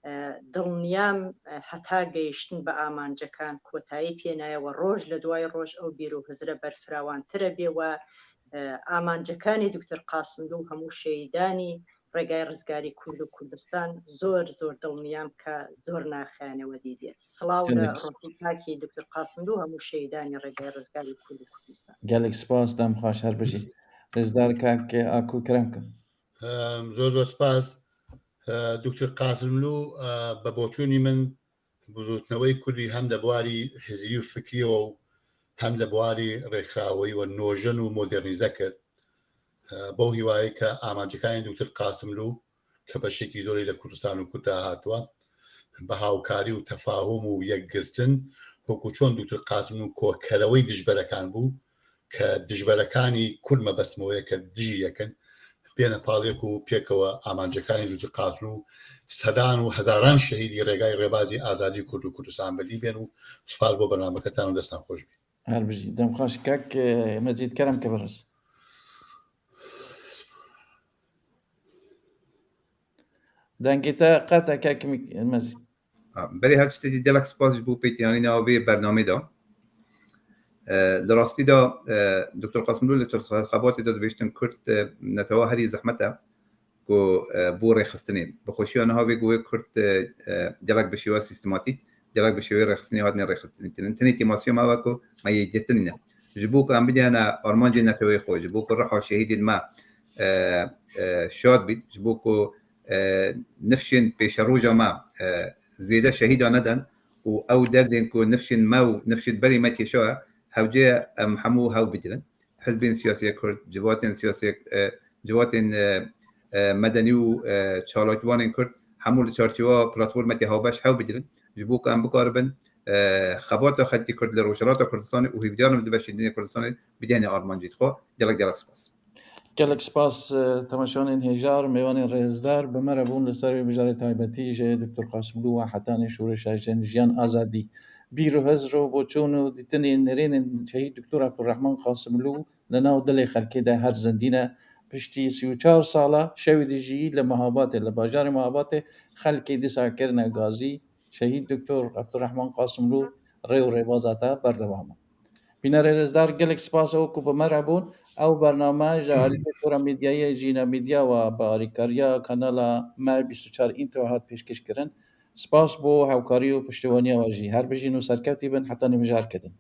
e, dilniyam, e, heta geyiştin bi amancekan kotayî pê naye we roj li duayî roj ew bîr û hizire berfirawantir e bê we, e, amancekanî Doktor Qasimlo hemû şehîdanî Rêgay Rizgarî Kurd û Kurdistan zor, zor dilniyam ke zor naxeyane we dî dêt. Silav li ruhî pakî Doktor Qasimlû hemû şehîdanî Rêgay Rizgarî Kurd û Kurdistan. Gelek spas, dem xweş, her bijî. Rêzdar kak Aku, kerem kin. Em, zor zor spas. E, Doktor Qasimlû, e, bi boçûnî min bizûtnewey kurdî hem li bwarî hizî û fikrî û hem li bwarî rêkxiraweyî we nojen û modernîze kir. Bo hîwayê ke amancekayên Doktor Qasimlû ke beşekî zorê li Kurdistan û Kurda hatwa, bi hawkarî û tefahûm û yekgirtin, wekû çon Doktor Qasimlû kokerewey dijberekan bû, ke dijberekanî Kurd mebesmeweye ke dijî yekin, bêne palê ku pêkewe amancekanî Doktor Qasimlû sedan û hezaran şehîdî rêgayê rêbazî azadî Kurd û Kurdistan bidî bên û spas bo bernameketan û destan xweş bî. Her bijî. Dem xweş kek, e, Mecîd, kerem ke biris. Dengê te qet e kek Mecîd. Ha, berê her tiştê dî gelek spas ji bo pêkînanîna vê bernamê de. E, li rastî de, e, Doktor Qasimlû li çav xebatê de dibêjtin Kurd, e, netewa herî zehmet e. Ku, e, bo rêxistinê. Bi xweşiya niha vê ku wê Kurd, e, e, gelek bi şêwe sîstematîk, gelek bi şêwê rêxistinê hatine rêxistinê kirin. Tenê kêmasiya me ew e ku me yê girtinî ne. Ji bo ku em bigihene armancê neteweyê xwe, ji bo ku riha şehîdên me, e, e, şad bît, ji bo ku, e, nifşên pêşeroja me, e, zêde şehîda nedin û ew derdên ku nifşên me û nifşên berê me kêşaye, hewce em hemû hew bigirin. Hizbên siyasî yê Kurd, civatên siyasî, e, civatên, e, e, medenî û, e, çalakvanên Kurd hemû li çarçewa platformekê hawbeş hew bigirin, ji bo ku em bikaribin, e, xebata xelkê Kurd li Rojhilata Kurdistanê û hêvdiyar im di beşê din ê Kurdistanê bigihîne armancê xwe. Gelek gelek spas. Gelek spas, e, temaşevanên hêjar, mêvanên rêzdar, bi me re bûn li ser vê mijarê taybetî ji Doktor Qasimlû û hetanê Şoreşa Jin Jiyan Azadî. Bîr û hizr û boçûn û dîtinên nêrînên şehîd Doktor Abdurrahman Qasimlû li nav dilê xelkê de her zindî ne. Piştî sî û çar sala şewî dijî li Mehabatê, li bajarê Mehabatê xelkê dîsa kirine gazî. Şehîd Doktor Abdurrahman Qasimlû rê û rêbaza te berdewam e. Bînerê rêzdar, gelek spas ew ku bi me re bûn. Ew bername ji alî Sektora Medyayê, Jîna Medya, we bi alîkariya kanala Me bîst û çar Înto hat pêşkêş kirin. Spas bo hevkarî û piştevaniya we jî. Her bijîn û serkevtî bin, heta nîvîjarkê din.